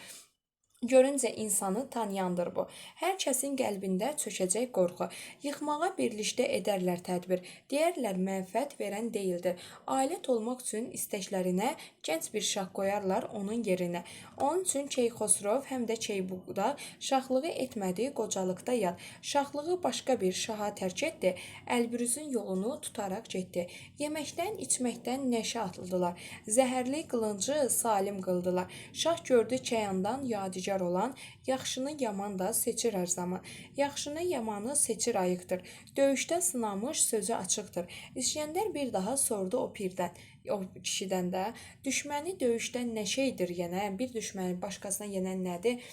Görüncə insanı tanıyandır bu. Hər kəsin qəlbində çökəcək qorxu. Yıxmağa birlikdə edərlər tədbir. Deyərlər mənfəət verən deyildir. Alət olmaq üçün istəklərinə gənc bir şah qoyarlar onun yerinə. Onun üçün Keyxosrov həm də Keybuda şahlığı etmədi, qocalıqda yad. Şahlığı başqa bir şaha tərk etdi. Əlbürüzün yolunu tutaraq getdi. Yeməkdən, içməkdən nəşə atıldılar. Zəhərli qılıncı salim qıldılar. Şah gördü Kəyandan yadigar olan, yaxşını yaman da seçir hər zaman. Yaxşını yamanı seçir ayıqdır. Döyüşdə sınamış sözü açıqdır. İsgəndər bir daha sordu o pirdən, o kişidən də. Düşməni döyüşdən nə şeydir yenə? Bir düşməni başqasına yenən nədir?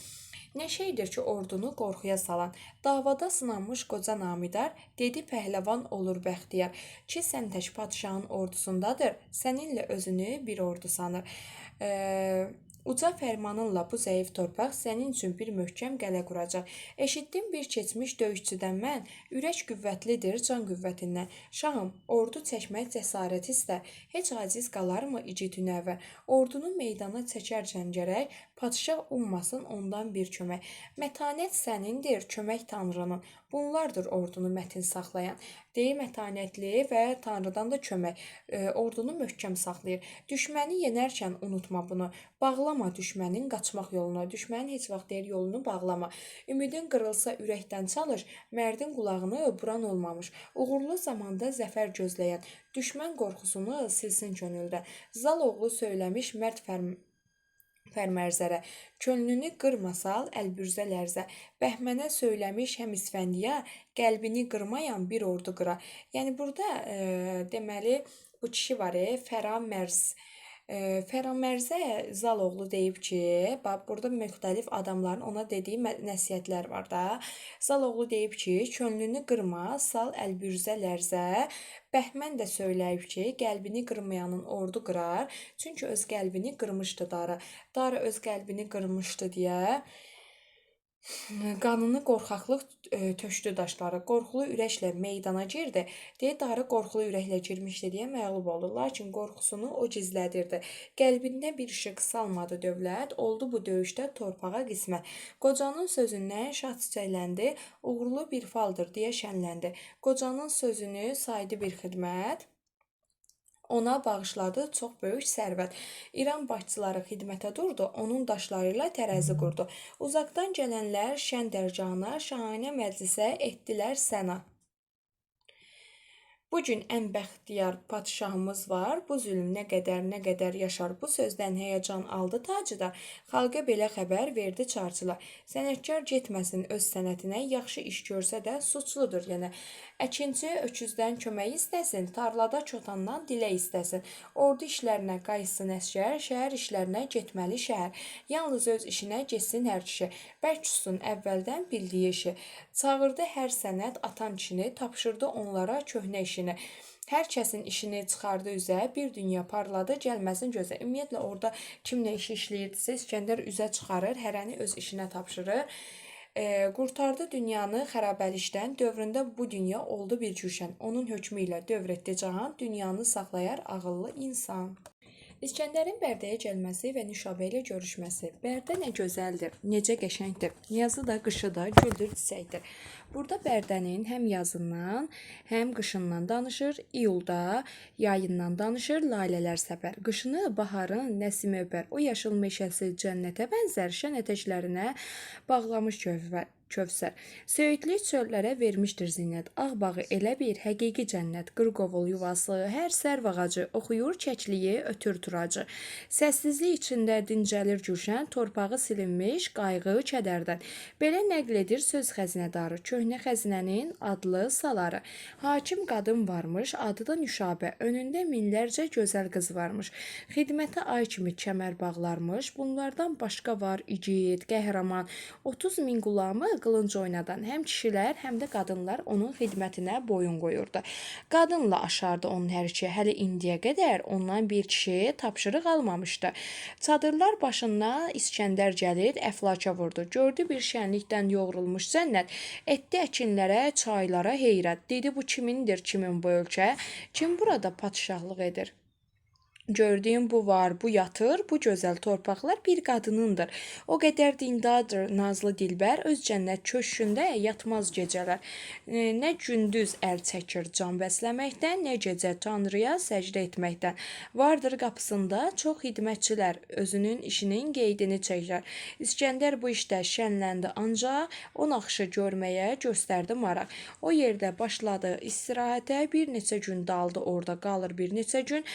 Nə şeydir ki, ordunu qorxuya salan? Davada sınanmış qoca namidar, dedi pəhləvan olur bəxtiyar. Ki sən tək padşahın ordusundadır, səninlə özünü bir ordu sanır. Uca fərmanınla bu zəif torpaq sənin üçün bir möhkəm qələ quracaq. Eşitdim bir keçmiş döyüşçüdən mən, ürək qüvvətlidir can qüvvətindən. Şahım, ordu çəkmək cəsarət istər, heç aciz qalarmı igid hünəvər? Ordunu meydana çəkərkən gərək, padşah ummasın ondan bir kömək. Mətanət sənindir, kömək Tanrının. Bunlardır ordunu mətin saxlayan. Deyir, mətanətli və Tanrıdan da kömək. Ordunu möhkəm saxlayır. Düşməni yenərkən unutma bunu. Bağlama düşmənin qaçmaq yolunu. Düşmənin heç vaxt deyir yolunu bağlama. Ümidin qırılsa ürəkdən çalış, mərdin qulağını buran olmamış. Uğurlu zamanda zəfər gözləyən, düşmən qorxusunu silsin könüldə. Zaloğlu söyləmiş mərd fərmərzərə, könlünü qırma sal, əlbürzə lərzə. Bəhmənə söyləmiş həm İsfəndiya, qəlbini qırmayan bir ordu qıra. Yəni burada deməli bu kişi var, Fəramərz. Fəramərzə Zaloğlu deyib ki, bax burada müxtəlif adamların ona dediyi nəsihətlər var da. Zaloğlu deyib ki, könlünü qırma, sal əlbürzə lərzə. Bəhmən də söyləyib ki, qəlbini qırmayanın ordu qırar. Çünki öz qəlbini qırmışdı Dara. Dara öz qəlbini qırmışdı deyə qanını qorxaqlıq tökdü daşları. Qorxulu ürəklə meydana girdi. Deyə Dara qorxulu ürəklə girmişdi deyə məğlub oldu. Lakin qorxusunu o gizlədirdi. Qəlbində bir işıq salmadı dövlət. Oldu bu döyüşdə torpağa qismət. Qocanın sözündən şah çiçəkləndi. Uğurlu bir faldır deyə şənləndi. Qocanın sözünü saydı bir xidmət. Ona bağışladı çox böyük sərvət. İran başçıları xidmətə durdu, onun daşları ilə tərəzi qurdu. Uzaqdan gələnlər şən dərgahına, şahanə məclisə etdilər səna. Bu gün ən bəxtiyar padşahımız var. Bu zülm nə qədər, nə qədər yaşar. Bu sözdən həyəcan aldı tacıda. Xalqa belə xəbər verdi çarçılar. Sənətkar getməsin öz sənətinə, yaxşı iş görsə də suçludur yenə. Əkinçi öküzdən kömək istəsin, tarlada çotandan dilək istəsin. Ordu işlərinə qayıtsın əsgər, şəhər işlərinə getməli şəhər. Yalnız öz işinə getsin hər kişi. Bərk tutsun əvvəldən bildiyi işi. Çağırdı hər sənət atan kişini, tapşırdı onlara köhnə işini. Hər kəsin işini çıxardı üzə, bir dünya parladı, gəlməsin gözə. Ümumiyyətlə orada kim nə iş işləyirdisə, İsgəndər üzə çıxarır, hərəni öz işinə tapşırır. Qurtardı dünyanı xərabəlikdən, dövründə bu dünya oldu bir gülşən. Onun hökmü ilə dövr etdi cahan, dünyanı saxlayar ağıllı insan. İsgəndərin Bərdəyə gəlməsi və Nüşabə ilə görüşməsi. Bərdə nə gözəldir, necə qəşəngdir. Yazı da, qışı da güldür, çiçəkdir. Burada Bərdənin həm yazından, həm qışından danışır. İyulda yayından danışır, lalələr səpər. Qışını baharın Nəsimi öpər. O yaşıl meşəsi cənnətə bənzər, şən ətəklərinə bağlamış gövhər. Kövsər. Söyüdlük çöllərə vermişdir zinət. Ağ bağı elə bir həqiqi cənnət. Qırqovul yuvası, hər sərv ağacı oxuyur çəkliyi, ötür turacı. Səssizlik içində dincəlir gülşən, torpağı silinmiş qayğı kədərdən. Belə nəql edir söz xəzinədarı, köhnə xəzinənin adlı saları. Hakim qadın varmış, adı da Nüşabə. Önündə minlərcə gözəl qız varmış. Xidmətə ay kimi kəmər bağlarmış. Bunlardan başqa var igid, qəhrəman. 30 min qulamı qılınc oynadan həm kişilər, həm də qadınlar onun xidmətinə boyun qoyurdu. Qadınla aşardı onun hər işi. Hələ indiyə qədər ondan bir kişi tapşırıq almamışdı. Çadırlar başına İskəndər gəlir, əflaka vurdu. Gördü bir şənlikdən yoğrulmuş cənnət. Etdi əkinlərə, çaylara heyrət. Dedi bu kimindir, kimin bu ölkə? Kim burada padşahlıq edir? Gördüyüm bu var, bu yatır, bu gözəl torpaqlar bir qadınındır. O qədər dindardır nazlı dilbər, öz cənnət köşkündə yatmaz gecələr. Nə gündüz əl çəkir can bəsləməkdən, nə gecə Tanrıya səcdə etməkdən. Vardır qapısında çox xidmətçilər, özünün işinin qeydini çəkər. İskəndər bu işdə şənləndi, ancaq o naxışı görməyə göstərdi maraq. O yerdə başladı istirahətə, bir neçə gün daldı orada, qalır bir neçə gün.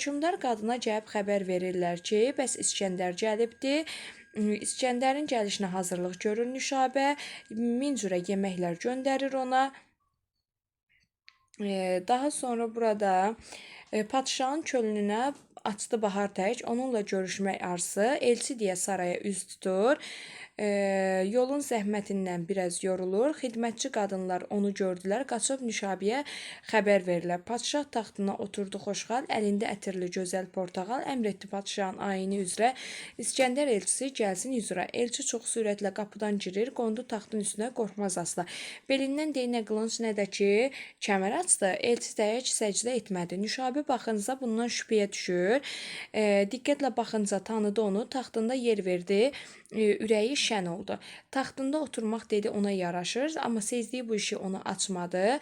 Hökmdar qadına gəlib xəbər verirlər ki, bəs İskəndər gəlibdi. İskəndərin gəlişinə hazırlıq görür Nüşabə, min cürə yeməklər göndərir ona. Daha sonra burada padşahın könlünə açdı bahar tək, onunla görüşmək arzusu, elçi deyə saraya üz tutur. Yolun zəhmətindən biraz yorulur. Xidmətçi qadınlar onu gördülər, qaçıb Nüşabəyə xəbər verirlər. Padşah taxtına oturdu xoşhal, əlində ətirli gözəl portağal, əmr etdi padşahın ayini üzrə İskəndər elçisi gəlsin üzrə. Elçi çox sürətlə qapıdan girir, qondu taxtın üstünə, qorxmaz asla. Belindən deyil nə qılınc, nə də ki kəmər açdı. Elçi tək səcdə etmədi. Nüşabə baxınca bundan şübhəyə düşür. Diqqətlə baxınca tanıdı onu, taxtında yer verdi. Ürəyi şən oldu. Taxtında oturmaq dedi ona yaraşır, amma sezdiyi bu işi ona açmadı.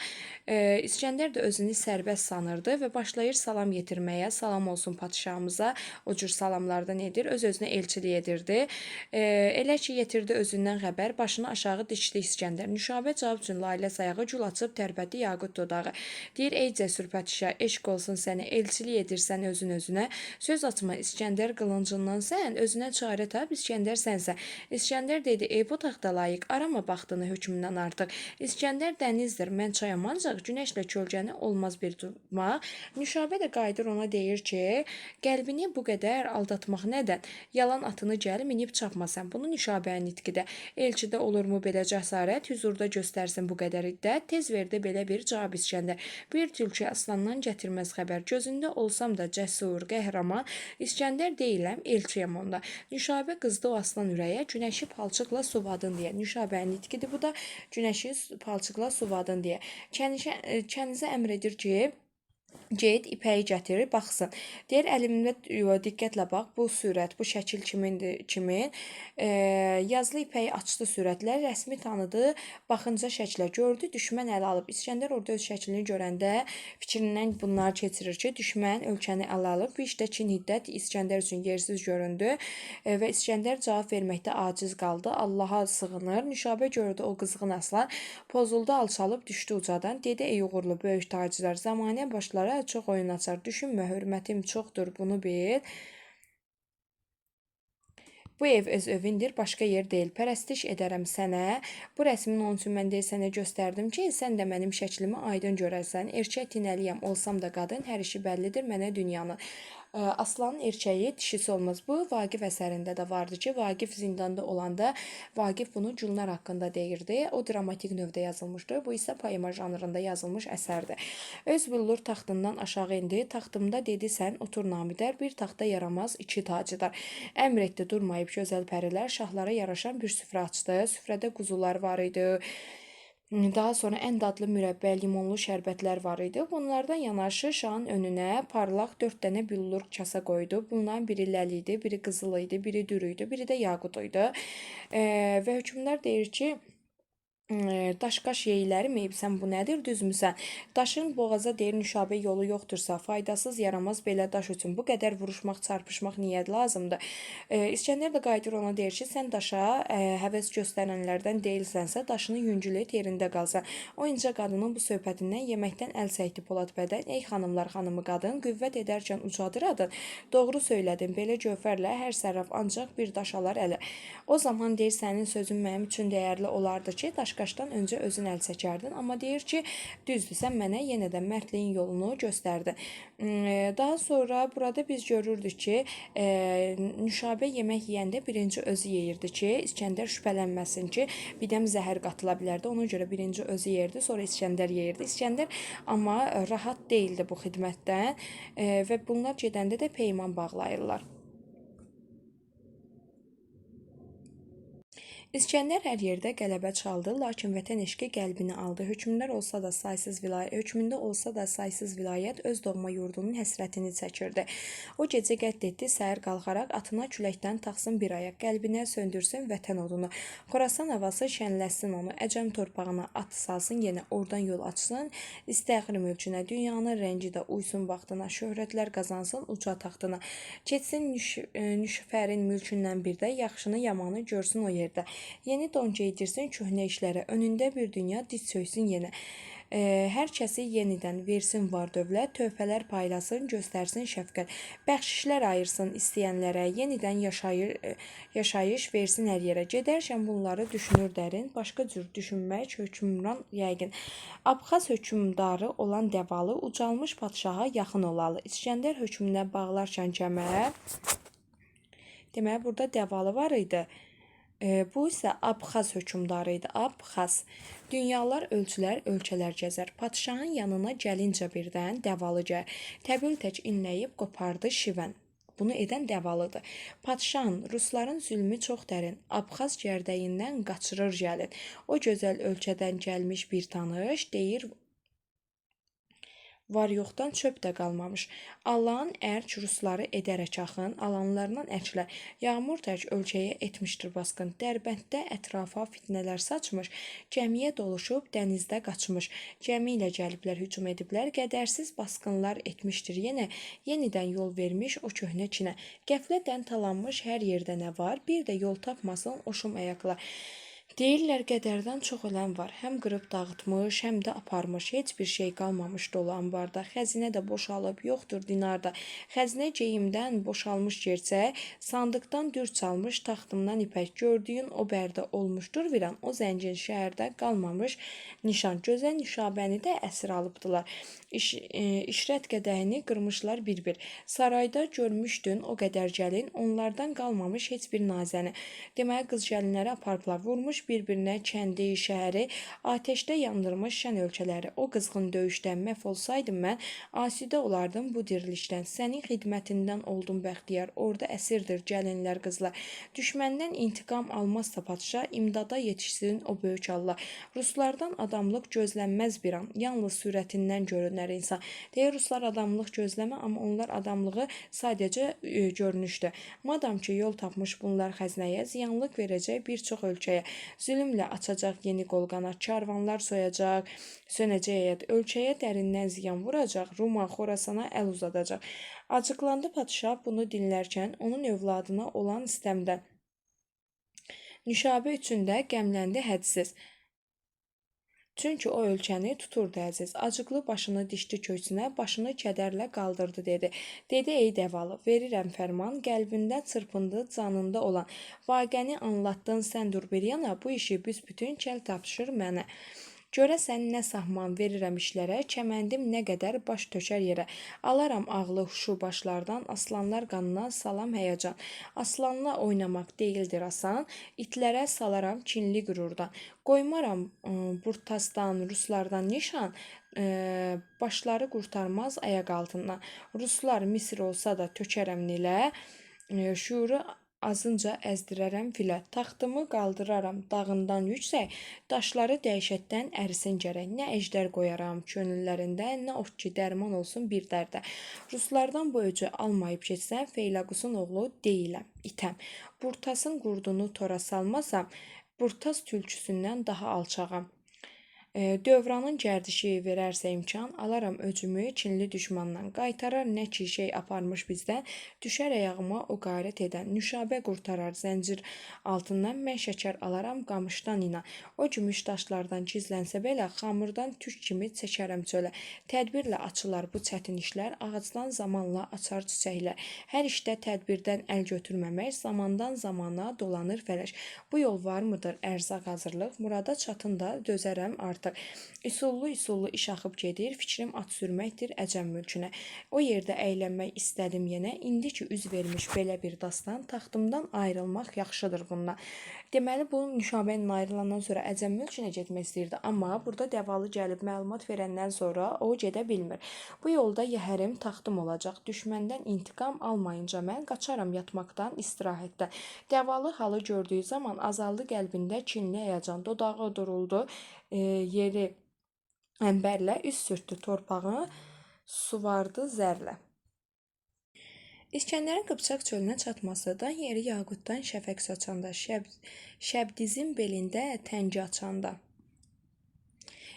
İskəndər də özünü sərbəst sanırdı və başlayır salam yetirməyə. Salam olsun padşahımıza. O cür salamlardan edir, öz-özünə elçilik edirdi. Elə ki yetirdi özündən xəbər, başını aşağı dikdi İskəndər. Nüşabə cavab üçün lalə sayağı gül açıb tərpətdi yaqut dodağı. Deyir, ey cəsur padşah, eşq olsun sənə, elçilik edirsən özün özünə. Söz açma İskəndər qılıncından sən, özünə çarə tap, İskəndər sənsən. İskəndər dedi, ey bu taxta layiq, arama baxtını hökmündən artıq. İskəndər dənizdir, mən çayam, ancaq günəşlə kölgəni olmaz bir tutmaq. Nüşabə də qayıdır ona deyir ki, qəlbini bu qədər aldatmaq nədən? Yalan atını gəl minib çapma sən. Bunu Nüşabənin nitqidə. Elçidə olurmu belə cəsarət, hüzurda göstərsin bu qədər iddət. Tez verdi belə bir cavab İskəndər. Bir tülkü aslandan gətirməz xəbər. Gözündə olsam da cəsur, qəhrəman, İskəndər deyiləm, elçiyəm onda. Nüşabə qızdı o aslan ürəyə, günəşi palçıqla suvadın deyə. Nüşabənin nitqidir bu da, günəşi palçıqla suvadın deyə. Kənizə əmr edir ki, get ipəyi gətirir, baxsın. Deyir, əlimdə diqqətlə bax, bu sürət, bu şəkil kimindir, kimin. Yazılı ipəyi açdı sürətlə, rəsmi tanıdı, baxınca şəklə gördü, düşmən ələ alıb. İskəndər orada öz şəklini görəndə fikrindən bunları keçirir ki, düşmən ölkəni ələ alıb. Bu işdə kin hiddət İskəndər üçün yersiz göründü və İskəndər cavab verməkdə aciz qaldı. Allaha sığınır. Nüşabə gördü o qızğın aslan, pozuldu, alçalıb düşdü ucadan. Dedi, ey uğurlu böyük tacirlər, zəmanə başlara çox oyun açar. Düşünmə, hörmətim çoxdur, bunu bil. Bu ev öz evindir, başqa yer deyil. Pərəstiş edərəm sənə. Bu rəsmin onun üçün mən deyil sənə göstərdim ki, sən də mənim şəklimi aydın görərsən. Erkək tinəliyəm, olsam da qadın, hər işi bəllidir mənə dünyanın. Aslanın erkəyi dişisi olmaz. Bu Vaqif əsərində də vardı ki, Vaqif zindanda olanda Vaqif bunu Gülnar haqqında deyirdi. O dramatik növdə yazılmışdı. Bu isə poema janrında yazılmış əsərdir. Öz billur taxtından aşağı indi. Taxtımda dedi sən otur namidər, bir taxta yaramaz iki tacıdar. Əmr etdi durmayıb gözəl pərilər şahlara yaraşan bir süfrə açdı. Süfrədə quzular var idi. Daha sonra ən dadlı mürəbbə, limonlu şərbətlər var idi. Bunlardan yanaşı şahın önünə parlaq 4 dənə billur kasa qoydu. Bunların biri ləl idi, biri qızıl idi, biri dür idi, biri də yaqut idi. Və hökmdar deyir ki, Daşqaş yeyləri sən bu nədir, düzmüsən? Daşın boğaza deyir Nüşabə yolu yoxdursa, faydasız yaramaz belə daş üçün bu qədər vuruşmaq, çarpışmaq niyə lazımdır? İsgəndər də qayıdır ona deyir ki, sən daşa həvəs göstərənlərdən deyilsənsə, daşını yüngül et, yerində qalsan. O incə qadının bu söhbətindən yeməkdən əl çəkdi Polad bədən. Ey xanımlar xanımı qadın, qüvvət edərkən ucadır adın. Doğru söylədin, belə gövhərlə hər sərraf ancaq bir daş alar ələ. O zaman deyir, sənin sözün mənim üçün dəyərli olardı ki, daşqaşdan öncə özün əl çəkərdin. Amma deyir ki, düzdür, sən mənə yenə də mərdliyin yolunu göstərdin. Daha sonra burada biz görürdük ki, Nüşabə yemək yeyəndə birinci özü yeyirdi ki, İsgəndər şübhələnməsin ki, birdən zəhər qatıla bilərdi. Ona görə birinci özü yeyirdi, sonra İsgəndər yeyirdi. İsgəndər amma rahat deyildi bu xidmətdən və bunlar gedəndə də peyman bağlayırlar. İsgəndər hər yerdə qələbə çaldı, lakin vətən eşqi qəlbini aldı. Hökmdar olsa da saysız vilayət, hökmündə olsa da saysız vilayət öz doğma yurdunun həsrətini çəkirdi. O gecə qətl etdi, səhər qalxaraq atına küləkdən taxsın bir ayaq, qəlbinə söndürsün vətən odunu. Xorasan havası şənləsin onu, əcəm torpağına at salsın, yenə oradan yol açsın. İstəxir mülkünə, dünyanın rəngi də uysun baxtına, şöhrətlər qazansın uca taxtına. Keçsin Nüşfərin mülkündən bir də, yaxşını yamanı görsün o yerdə. Yeni don geydirsin köhnə işlərə, önündə bir dünya diz çöksün yenə. Hər kəsi yenidən versin var dövlət, töhfələr paylasın, göstərsin şəfqət. Bəxşişlər ayırsın istəyənlərə, yenidən yaşayış versin hər yerə. Gedərkən bunları düşünür dərin, başqa cür düşünmək hökmran yəqin. Abxaz hökmdarı olan Dəvalı ucalmış padşaha yaxın olalı. İsgəndər hökmünə bağlarkən kəmər, deməli burada Dəvalı var idi. Bu isə Abxaz hökmdarı idi. Abxaz. Dünyalar ölçülər, ölkələr gəzər. Padşahın yanına gəlincə birdən Dəvalı gəl. Təbil tək inləyib qopardı şivən. Bunu edən Dəvalıdır. Padşahın, rusların zülmü çox dərin. Abxaz gərdəyindən qaçırır gəlin. O gözəl ölkədən gəlmiş bir tanış deyir, var yoxdan çöp də qalmamış. Allahın ərk rusları edərək axın, alanlarından ərklər. Yağmur tək ölkəyə etmişdir basqın. Dərbənddə ətrafa fitnələr saçmış, gəmiyə doluşub dənizdə qaçmış. Gəmi ilə gəliblər, hücum ediblər, qədərsiz basqınlar etmişdir. Yenə yenidən yol vermiş o köhnə Çinə. Qəflətən talanmış hər yerdə nə var, bir də yol tapmasın o şum ayaqlar. Deyirlər qədərdən çox ölən var. Həm qırıb dağıtmış, həm də aparmış. Heç bir şey qalmamış dolu ambarda. Xəzinə də boşalıb, yoxdur dinarda. Xəzinə geyimdən boşalmış gerçək, sandıqdan dür çalmış, taxtımdan ipək. Gördüyün o bərdə olmuşdur viran. O zəngin şəhərdə qalmamış nişan. Gözəl Nüşabəni də əsir alıbdılar. İşrət qədəhini qırmışlar bir-bir. Sarayda görmüşdün o qədər gəlin, onlardan qalmamış heç bir nazəni. Deməli, qız gəlinləri aparıblar. Vurmuş bir-birinə kəndi, şəhəri, atəşdə yandırmış şən ölkələri. O qızğın döyüşdən məhv olsaydım mən, asudə olardım bu dirilişdən. Sənin xidmətindən oldum bəxtiyar, orada əsirdir gəlinlər, qızlar. Düşməndən intiqam almazsa padşah, imdada yetişsin o böyük Allah. Ruslardan adamlıq gözlənməz bir an, yalnız sürətindən görünər insan. Deyir, ruslar adamlıq gözləmə, amma onlar adamlığı sadəcə görünüşdür. Madam ki, yol tapmış bunlar xəzinəyə, ziyanlıq verəcək bir çox ölkəyə. Zülmlə açacaq yeni qolqanat, karvanlar soyacaq, sönəcək həyat. Ölkəyə dərindən ziyan vuracaq, Ruma, Xorasana əl uzadacaq. Acıqlandı padşah bunu dinlərkən onun övladına olan istəmdən. Nüşabə üçün də qəmləndi hədsiz. Çünki o ölkəni tuturdu əziz. Acıqlı başını dişdi köksünə, başını kədərlə qaldırdı dedi. Dedi, ey Dəvalı, verirəm fərman, qəlbində çırpındı canında olan. Vaqəni anlatdın sən dur bir yana, bu işi büsbütün kəl tapşır mənə. Görəsən nə sahman verirəm işlərə, kəməndim nə qədər baş tökər yerə. Alaram ağlı huşu başlardan, aslanlar qanına salam həyəcan. Aslanla oynamaq deyildir asan, itlərə salaram kinli qürurdan. Qoymaram Burtasdan, ruslardan nişan, başları qurtarmaz ayaq altından. Ruslar Misir olsa da tökərəm nilə, şüuru azınca əzdirərəm filə. Taxtımı qaldıraram dağından yüksək, daşları dəhşətdən ərisin gərək. Nə əjdər qoyaram könüllərində, nə ot ki dərman olsun bir dərdə. Ruslardan bu öcü almayıb getsəm, Feylaqusun oğlu deyiləm, itəm. Burtasın qurdunu tora salmasam, Burtaz tülküsündən daha alçağam. Dövranın gərdişi verərsə imkan, alaram öcümü Çinli düşmandan. Qaytarar nə ki şey aparmış bizdən, düşər ayağıma o qayrət edən. Nüşabə qurtarar zəncir altından, mən şəkər alaram qamışdan inan. O gümüş daşlardan gizlənsə belə, xamırdan tük kimi çəkərəm çölə. Tədbirlə açılar bu çətin işlər, ağacdan zamanla açar çiçəklər. Hər işdə tədbirdən əl götürməmək, zamandan zamana dolanır fələk. Bu yol varmıdır ərzaq hazırlıq, murada çatın da dözərəm artıq. Üsullu-üsullu iş axıb gedir, fikrim at sürməkdir əcəm mülkünə. O yerdə əylənmək istədim yenə, indi ki üz vermiş belə bir dastan, taxtımdan ayrılmaq yaxşıdır bundan. Deməli, bu Nüşabə ilə ayrılandan sonra əcəm mülkünə getmək istəyirdi, amma burada Dəvalı gəlib məlumat verəndən sonra o gedə bilmir. Bu yolda yəhərim taxtım olacaq, düşməndən intiqam almayınca mən qaçaram yatmaqdan, istirahətdən. Dəvalı halı gördüyü zaman azaldı qəlbində kinli həyəcan, dodağı duruldu, yeri əmbərlə, üz sürtdü torpağı, suvardı zərlə. İsgəndərin Qıpçaq çölünə çatması, dan yeri yaqutdan şəfəq saçanda, Şəbdizin belində təngə açanda.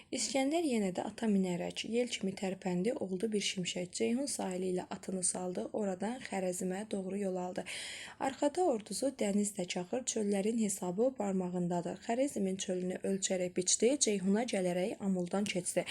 İsgəndər yenə də ata minərək yel kimi tərpəndi, oldu bir şimşək. Ceyhun sahili ilə atını saldı, oradan Xərəzmə doğru yol aldı. Arxada ordusu dənizdə çaxır, çöllərin hesabı barmağındadır. Xərəzmin çölünü ölçərək biçdi, Ceyhuna gələrək Amuldan keçdi.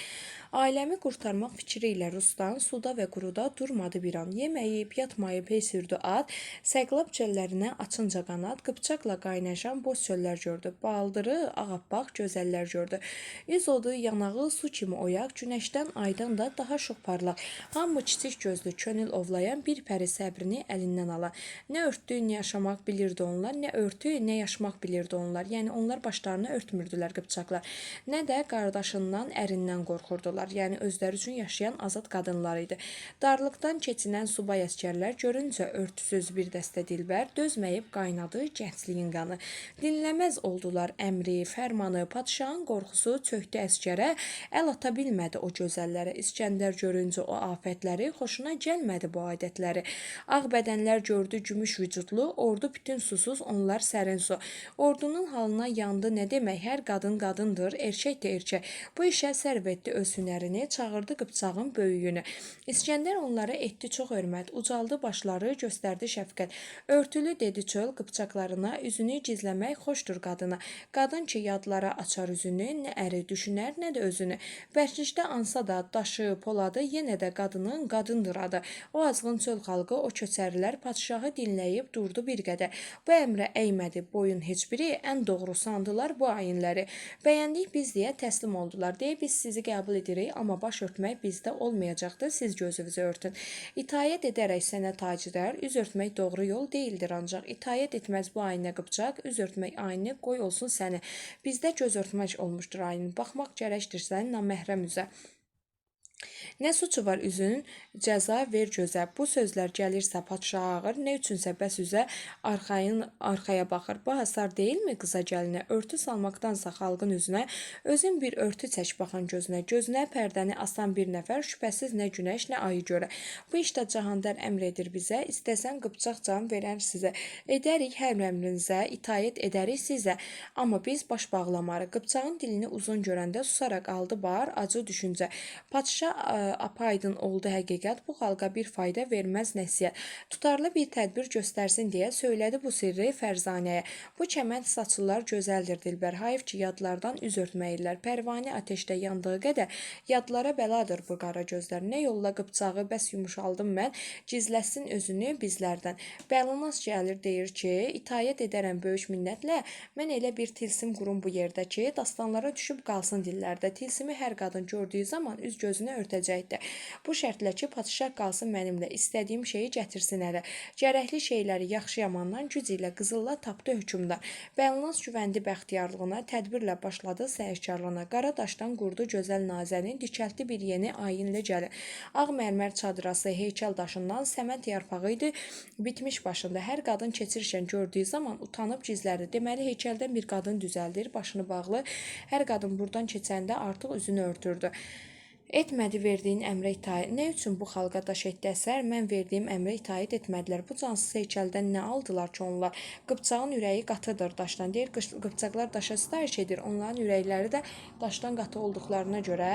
Aləmi qurtarmaq fikri ilə Rusdan suda və quruda durmadı bir an. Yeməyib, yatmayıb hey sürdü at, səqlab çöllərinə açınca qanat, Qıpçaqla qaynaşan boz çöllər gördü. Baldırı ağappaq gözəllər gördü. Üz odu yanağı su kimi oyaq, günəşdən, aydan da daha şux parlaq. Hamı kiçik gözlü, könül ovlayan bir pəri səbrini əlindən alan. Nə örtdü, nə yaşamaq bilirdi onlar, nə örtü, nə yaşmaq bilirdi onlar. Yəni onlar başlarını örtmürdülər qıpçaqlar. Nə də qardaşından, ərindən qorxurdular. Yəni özləri üçün yaşayan azad qadınlar idi. Darlıqdan keçinən subay əsgərlər görüncə örtüsüz bir dəstə dilbər, dözməyib qaynadı gəncliyin qanı. Dinləməz oldular əmri, fərmanı, padşahın qorxusu çökdü əsgərə. Əl ata bilmədi o gözəllərə. İsgəndər görüncə o afətləri, xoşuna gəlmədi bu adətləri. Ağ bədənlər gördü gümüş vücudlu, ordu bütün susuz, onlar sərin su. Ordunun halına yandı nə demək, hər qadın qadındır, erkək də erkək. Bu işə sərv etdi öz hünərini, çağırdı Qıpçağın böyüyünü. İsgəndər onlara etdi çox hörmət, ucaldı başları, göstərdi şəfqət. Örtülü dedi çöl qıpçaqlarına, üzünü gizləmək xoşdur qadına. Qadın ki yadlara açar üzünü, nə əri düşünər, nə də özünü. Bərklikdə ansa da daşı, poladı, yenə də qadının qadındır adı. O azğın çöl xalqı, o köçərilər padşahı dinləyib durdu bir qədər. Bu əmrə əymədi boyun heç biri, ən doğru sandılar bu ayinləri. Bəyəndik biz deyə təslim oldular. Deyə biz sizi qəbul edirik, amma baş örtmək bizdə olmayacaqdır, siz gözünüzü örtün. İtayət edərək sənə tacirlər, üz örtmək doğru yol deyildir ancaq. İtayət etməz bu ayinə Qıpçaq, üz örtmək ayini qoy olsun səni. Bizdə göz örtmək olmuşdur ayin. Baxmaq gərəkdirsən naməhrəm üzə. Nə suçu var üzünün, cəza ver gözə. Bu sözlər gəlirsə padşaha ağır, nə üçünsə bəs üzə arxayın arxaya baxır. Bu hasar deyilmi qıza gəlinə? Örtü salmaqdansa xalqın üzünə, özün bir örtü çək baxan gözünə. Gözünə pərdəni asan bir nəfər şübhəsiz nə günəş, nə ayı görə. Bu işdə Cahandar əmr edir bizə, istəsən Qıpçaq can verər sizə. Edərik hər əmrinizə, itayət edərik sizə. Amma biz baş bağlamarıq. Qıpçağın dilini uzun görəndə susaraq aldı bar acı düşüncə. Padşah apaydın oldu həqiqət, bu xalqa bir fayda verməz nəsihət. Tutarlı bir tədbir göstərsin deyə söylədi bu sirri Fərzanəyə. Bu kəmənd saçlılar gözəldir dilbər, hayf ki yadlardan üz örtməyirlər. Pərvanə ateşdə yandığı qədər yadlara bəladır bu qara gözlər. Nə yolla Qıpçağı bəs yumuşaldım mən, gizlətsin özünü bizlərdən. Bəlinas gəlir deyir ki, itayət edərəm böyük minnətlə, mən elə bir tilsim qurum bu yerdə ki, dastanlara düşüb qalsın dillərdə. Tilsimi hər qadın gördüyü zaman üz gözünü örtəcəkdir. Bu şərtlə ki, padşah qalsın mənimlə, istədiyim şeyi gətirsin ələ. Gərəkli şeyləri yaxşı yamandan güc ilə qızılla tapdı hökmdar. Bəlinas güvəndi bəxtiyarlığına, tədbirlə başladı səyahkarlığına. Qara daşdan qurdu gözəl nazənin, dikəltdi bir yeni ayinli gəlin. Ağ mərmər çadırası heykəl daşından səmənd yarpağı idi, bitmiş başında. Hər qadın keçirkən gördüyü zaman utanıb gizlərdi. Deməli, heykəldən bir qadın düzəldir, başını bağlı. Hər qadın buradan keçəndə artıq üzünü örtürdü. Etmədi verdiyin əmrə itaət. Nə üçün bu xalqa daş etdi əsər? Mən verdiyim əmrə itaət etmədilər. Bu cansız heykəldən nə aldılar ki onlar? Qıpçağın ürəyi qatıdır daşdan. Deyir, qıpçaqlar daşa sitayiş edir. Onların ürəkləri də daşdan qatı olduqlarına görə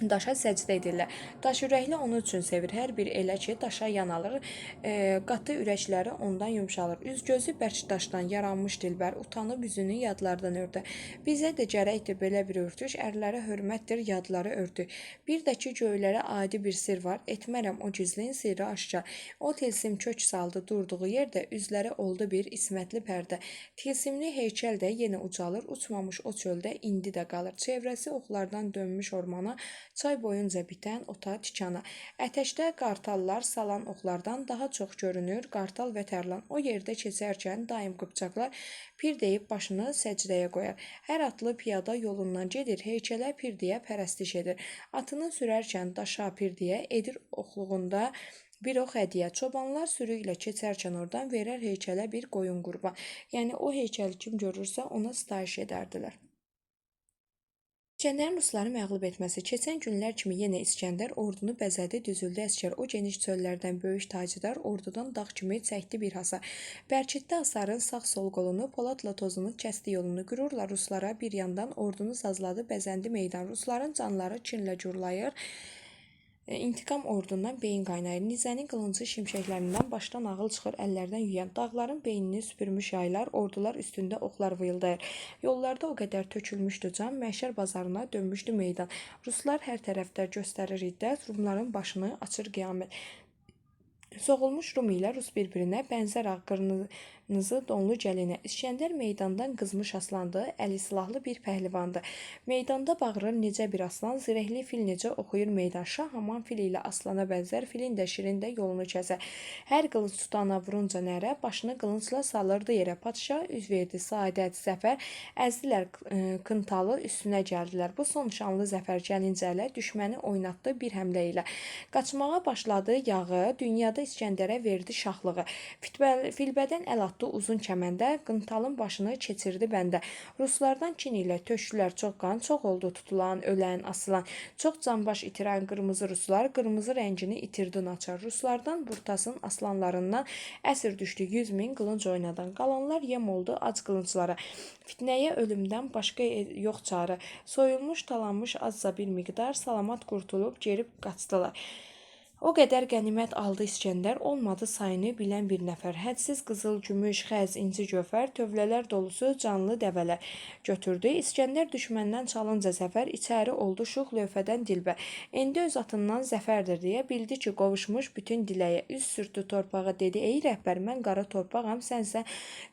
daşa səcdə edirlər. Daş ürəkli onun üçün sevir. Hər bir elə ki, daşa yanalır. Qatı ürəkləri ondan yumşalır. Üz gözü bərk daşdan yaranmış dilbər utanıb üzünü yadlardan örtə. Bizə də gərəkdir belə bir örtüş, ərlərə hörmətdir yadları örtü. Bir də ki, göylərə adi bir sir var. Etmərəm o gizlin sirri aşkar. O tilsim kök saldı durduğu yerdə, üzləri oldu bir ismətli pərdə. Tilsimli heykəl də yenə ucalır, uçmamış o çöldə indi də qalır. Çevrəsi oxlardan dönmüş ormana, çay boyunca bitən ota tikana. Ətəkdə qartallar salan oxlardan daha çox görünür qartal və tərlan. O yerdə keçərkən daim qıpçaqlar pir deyib başını səcdəyə qoyar. Hər atlı piyada yolundan gedir, heykələ pir deyə pərəstiş edir. Atını sürərkən daşa pir deyə edir oxluğunda bir ox hədiyyə. Çobanlar sürü ilə keçərkən oradan verər heykələ bir qoyun qurban. Yəni o heykəli kim görürsə ona sitayiş edərdilər. İsgəndərin rusları məğlub etməsi. Keçən günlər kimi yenə İsgəndər ordunu bəzədi, düzüldü əsgər. O geniş çöllərdən böyük tacıdar ordudan dağ kimi çəkdi bir hasar. Bərkitdi hasarın sağ-sol qolunu, poladla tozunu kəsdi yolunu. Qürurla ruslara bir yandan ordunu sazladı, bəzəndi meydan. Rusların canları kinlə gurlayır. İntiqam ordundan beyin qaynayır. Nizənin qılıncı şimşəklərindən başdan ağıl çıxır, əllərdən yüyən. Dağların beynini süpürmüş yaylar, ordular üstündə oxlar vıyıldayır. Yollarda o qədər tökülmüşdü can, məhşər bazarına dönmüşdü meydan. Ruslar hər tərəfdə göstərir iddət, Rumların başını açır qiyamət. Soğulmuş Rum ilə Rus bir-birinə bənzər ağ qırmızı donlu gəlinə. İsgəndər meydandan qızmış aslandı, əli silahlı bir pəhlivandı. Meydanda bağırır necə bir aslan, zirehli fil necə oxuyur meydan. Şah haman fil ilə aslana bənzər, filin də şirin də yolunu kəsər. Hər qılınc tutana vurunca nərə, başını qılıncla salırdı yerə. Padşah üz verdi saadət, zəfər, əzdilər kıntalı, üstünə gəldilər. Bu son şanlı zəfər gəlincə ələ, düşməni oynatdı bir həmlə ilə. Qaçmağa başladı yağı, dünyada İsgəndərə verdi şahlığı. Filbədən əl atdı uzun kəməndə, qıntalın başını keçirdi bəndə. Ruslardan kin ilə tökdülər çox qan, çox oldu tutulan, ölən, asılan. Çox canbaş itirən qırmızı ruslar qırmızı rəngini itirdi naçar. Ruslardan Burtasın aslanlarından əsir düşdü 100 min qılınc oynadan. Qalanlar yem oldu ac qılınclara. Fitnəyə ölümdən başqa yox çarı. Soyulmuş, talanmış azca bir miqdar salamat qurtulub gerib qaçdılar. O qədər qənimət aldı İsgəndər, olmadı sayını bilən bir nəfər. Hədsiz qızıl, gümüş, xəz, inci gövhər, tövlələr dolusu canlı dəvələr götürdü. İsgəndər düşməndən çalınca zəfər, içəri oldu şux lövhədən dilbər. İndi öz atından zəfərdir deyə bildi ki, qovuşmuş bütün diləyə. Üz sürtdü torpağa, dedi: "Ey rəhbər, mən qara torpağam, sənsə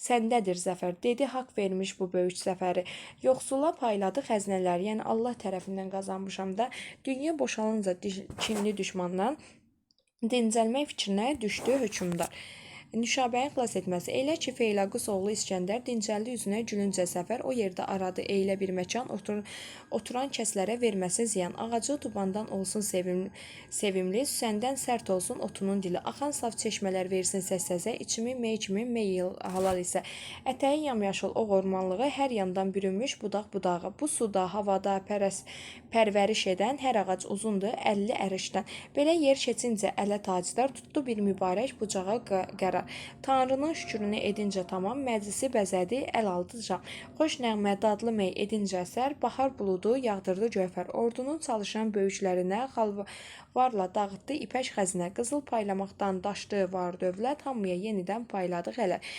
səndədir zəfər." Dedi: "Haqq vermiş bu böyük zəfəri. Yoxsula payladı xəzinələri, yəni Allah tərəfindən qazanmışam da." Dünya boşalınca kinli düşmandan dincəlmək fikrinə düşdü hökmdar. Nüşabəyin xilas etməsi. Elə ki, Feylaqus oğlu İsgəndər dincəldi üzünə gülüncə səfər, o yerdə aradı eylə bir məkan, oturan kəslərə verməsin ziyan. Ağacı tubandan olsun sevimli, süsəndən sərt olsun otunun dili. Axan saf çeşmələr versin səs-səsə, içimi mey kimi mey halal isə. Ətəyi yamyaşıl o ormanlığı, hər yandan bürünmüş budaq budağı. Bu suda, havada pərvəriş edən hər ağac uzundur 50 ərişdən. Belə yer keçincə ələ tacdar tutdu bir mübarək bucağa qərar. Tanrının şükrünü edincə tamam, məclisi bəzədi, əl aldı cam. Xoş nəğmə, dadlı mey edincə əsər, bahar buludu yağdırdı gövhər. Ordunun çalışan böyüklərinə xalvarla dağıtdı ipək xəzinə. Qızıl paylamaqdan daşdı var dövlət, hamıya yenidən payladı xələt.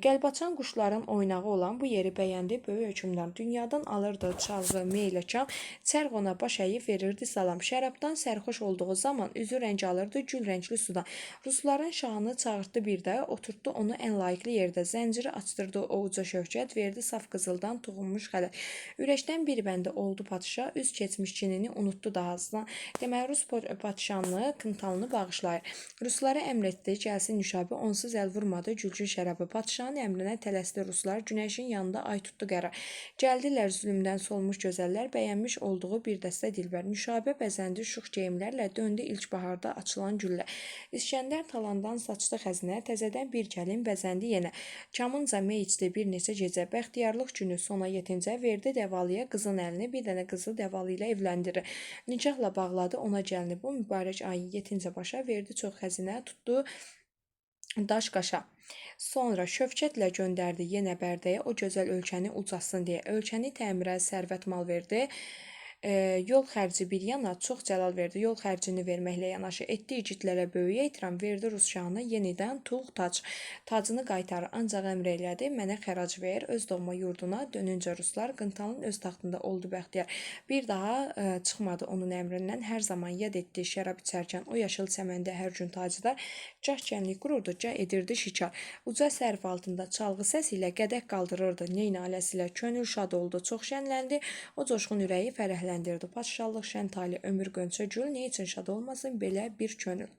Qəlbaçan quşların oynağı olan bu yeri bəyəndi böyük hökmdar. Dünyadan alırdı çalğı, meylə kam, çərğ ona baş əyib verirdi salam. Şərabdan sərxoş olduğu zaman üzü rəng alırdı gül rəngli sudan. Rusların şahını çağırtdı bir də, oturtdu onu ən layiqli yerdə. Zənciri açdırdı o uca şövkət, verdi saf qızıldan toxunmuş xələt. Ürəkdən bir bəndə oldu padşah, üz keçmiş kinini unutdu daha azdan. Deməli, Rus padşahını, kıntalını bağışlayır. Ruslara əmr etdi, gəlsin Nüşabə, onsuz əl vurmadı gülgün şərabı. Padşahın əmrinə tələsdi ruslar, günəşin yanında ay tutdu qərar. Gəldilər zülmdən solmuş gözəllər, bəyənmiş olduğu bir dəstə dilbər. Nüşabə bəzəndi şux geyimlərlə, döndü ilk baharda açılan güllə. İsgəndər talandan saçdı xəzinə, xəzinə, təzədən bir gəlin bəzəndi yenə. Kamınca mey içdi bir neçə gecə, bəxtiyarlıq günü sona yetincə verdi dəvalıya qızın əlini, bir dənə qızı dəvalı ilə evləndirir. Nikahla bağladı ona gəlini. Bu mübarək ayın yetincə başa verdi çox xəzinə, tutdu daş qaşa. Sonra şövkətlə göndərdi yenə Bərdəyə o gözəl ölkəni ucaltsın deyə. Ölkəni təmirə sərvət mal verdi. Yol xərci bir yana çox cəlal verdi. Yol xərcini verməklə yanaşı etdi igidlərə böyük ehtiram, verdi Rus şahına yenidən tuğ tac. Tacını qaytarır, ancaq əmr elədi, mənə xərac ver. Öz doğma yurduna dönüncə ruslar Qıntalın öz taxtında oldu bəxtiyar. Bir daha çıxmadı onun əmrindən. Hər zaman yad etdi şərab içərkən o yaşıl çəməndə hər gün tacıdar. Gah şənlik qururdu, gah edirdi şikar. Uca sərv altında çalğı səsi ilə qədəh qaldırırdı. Ney naləsi ilə könül şad oldu, çox şənləndi. O coşqun ürəyi fərəhləndirdi. Padşahlıq şən tali, ömür qönçə gül, nə üçün şad olmasın belə bir könül.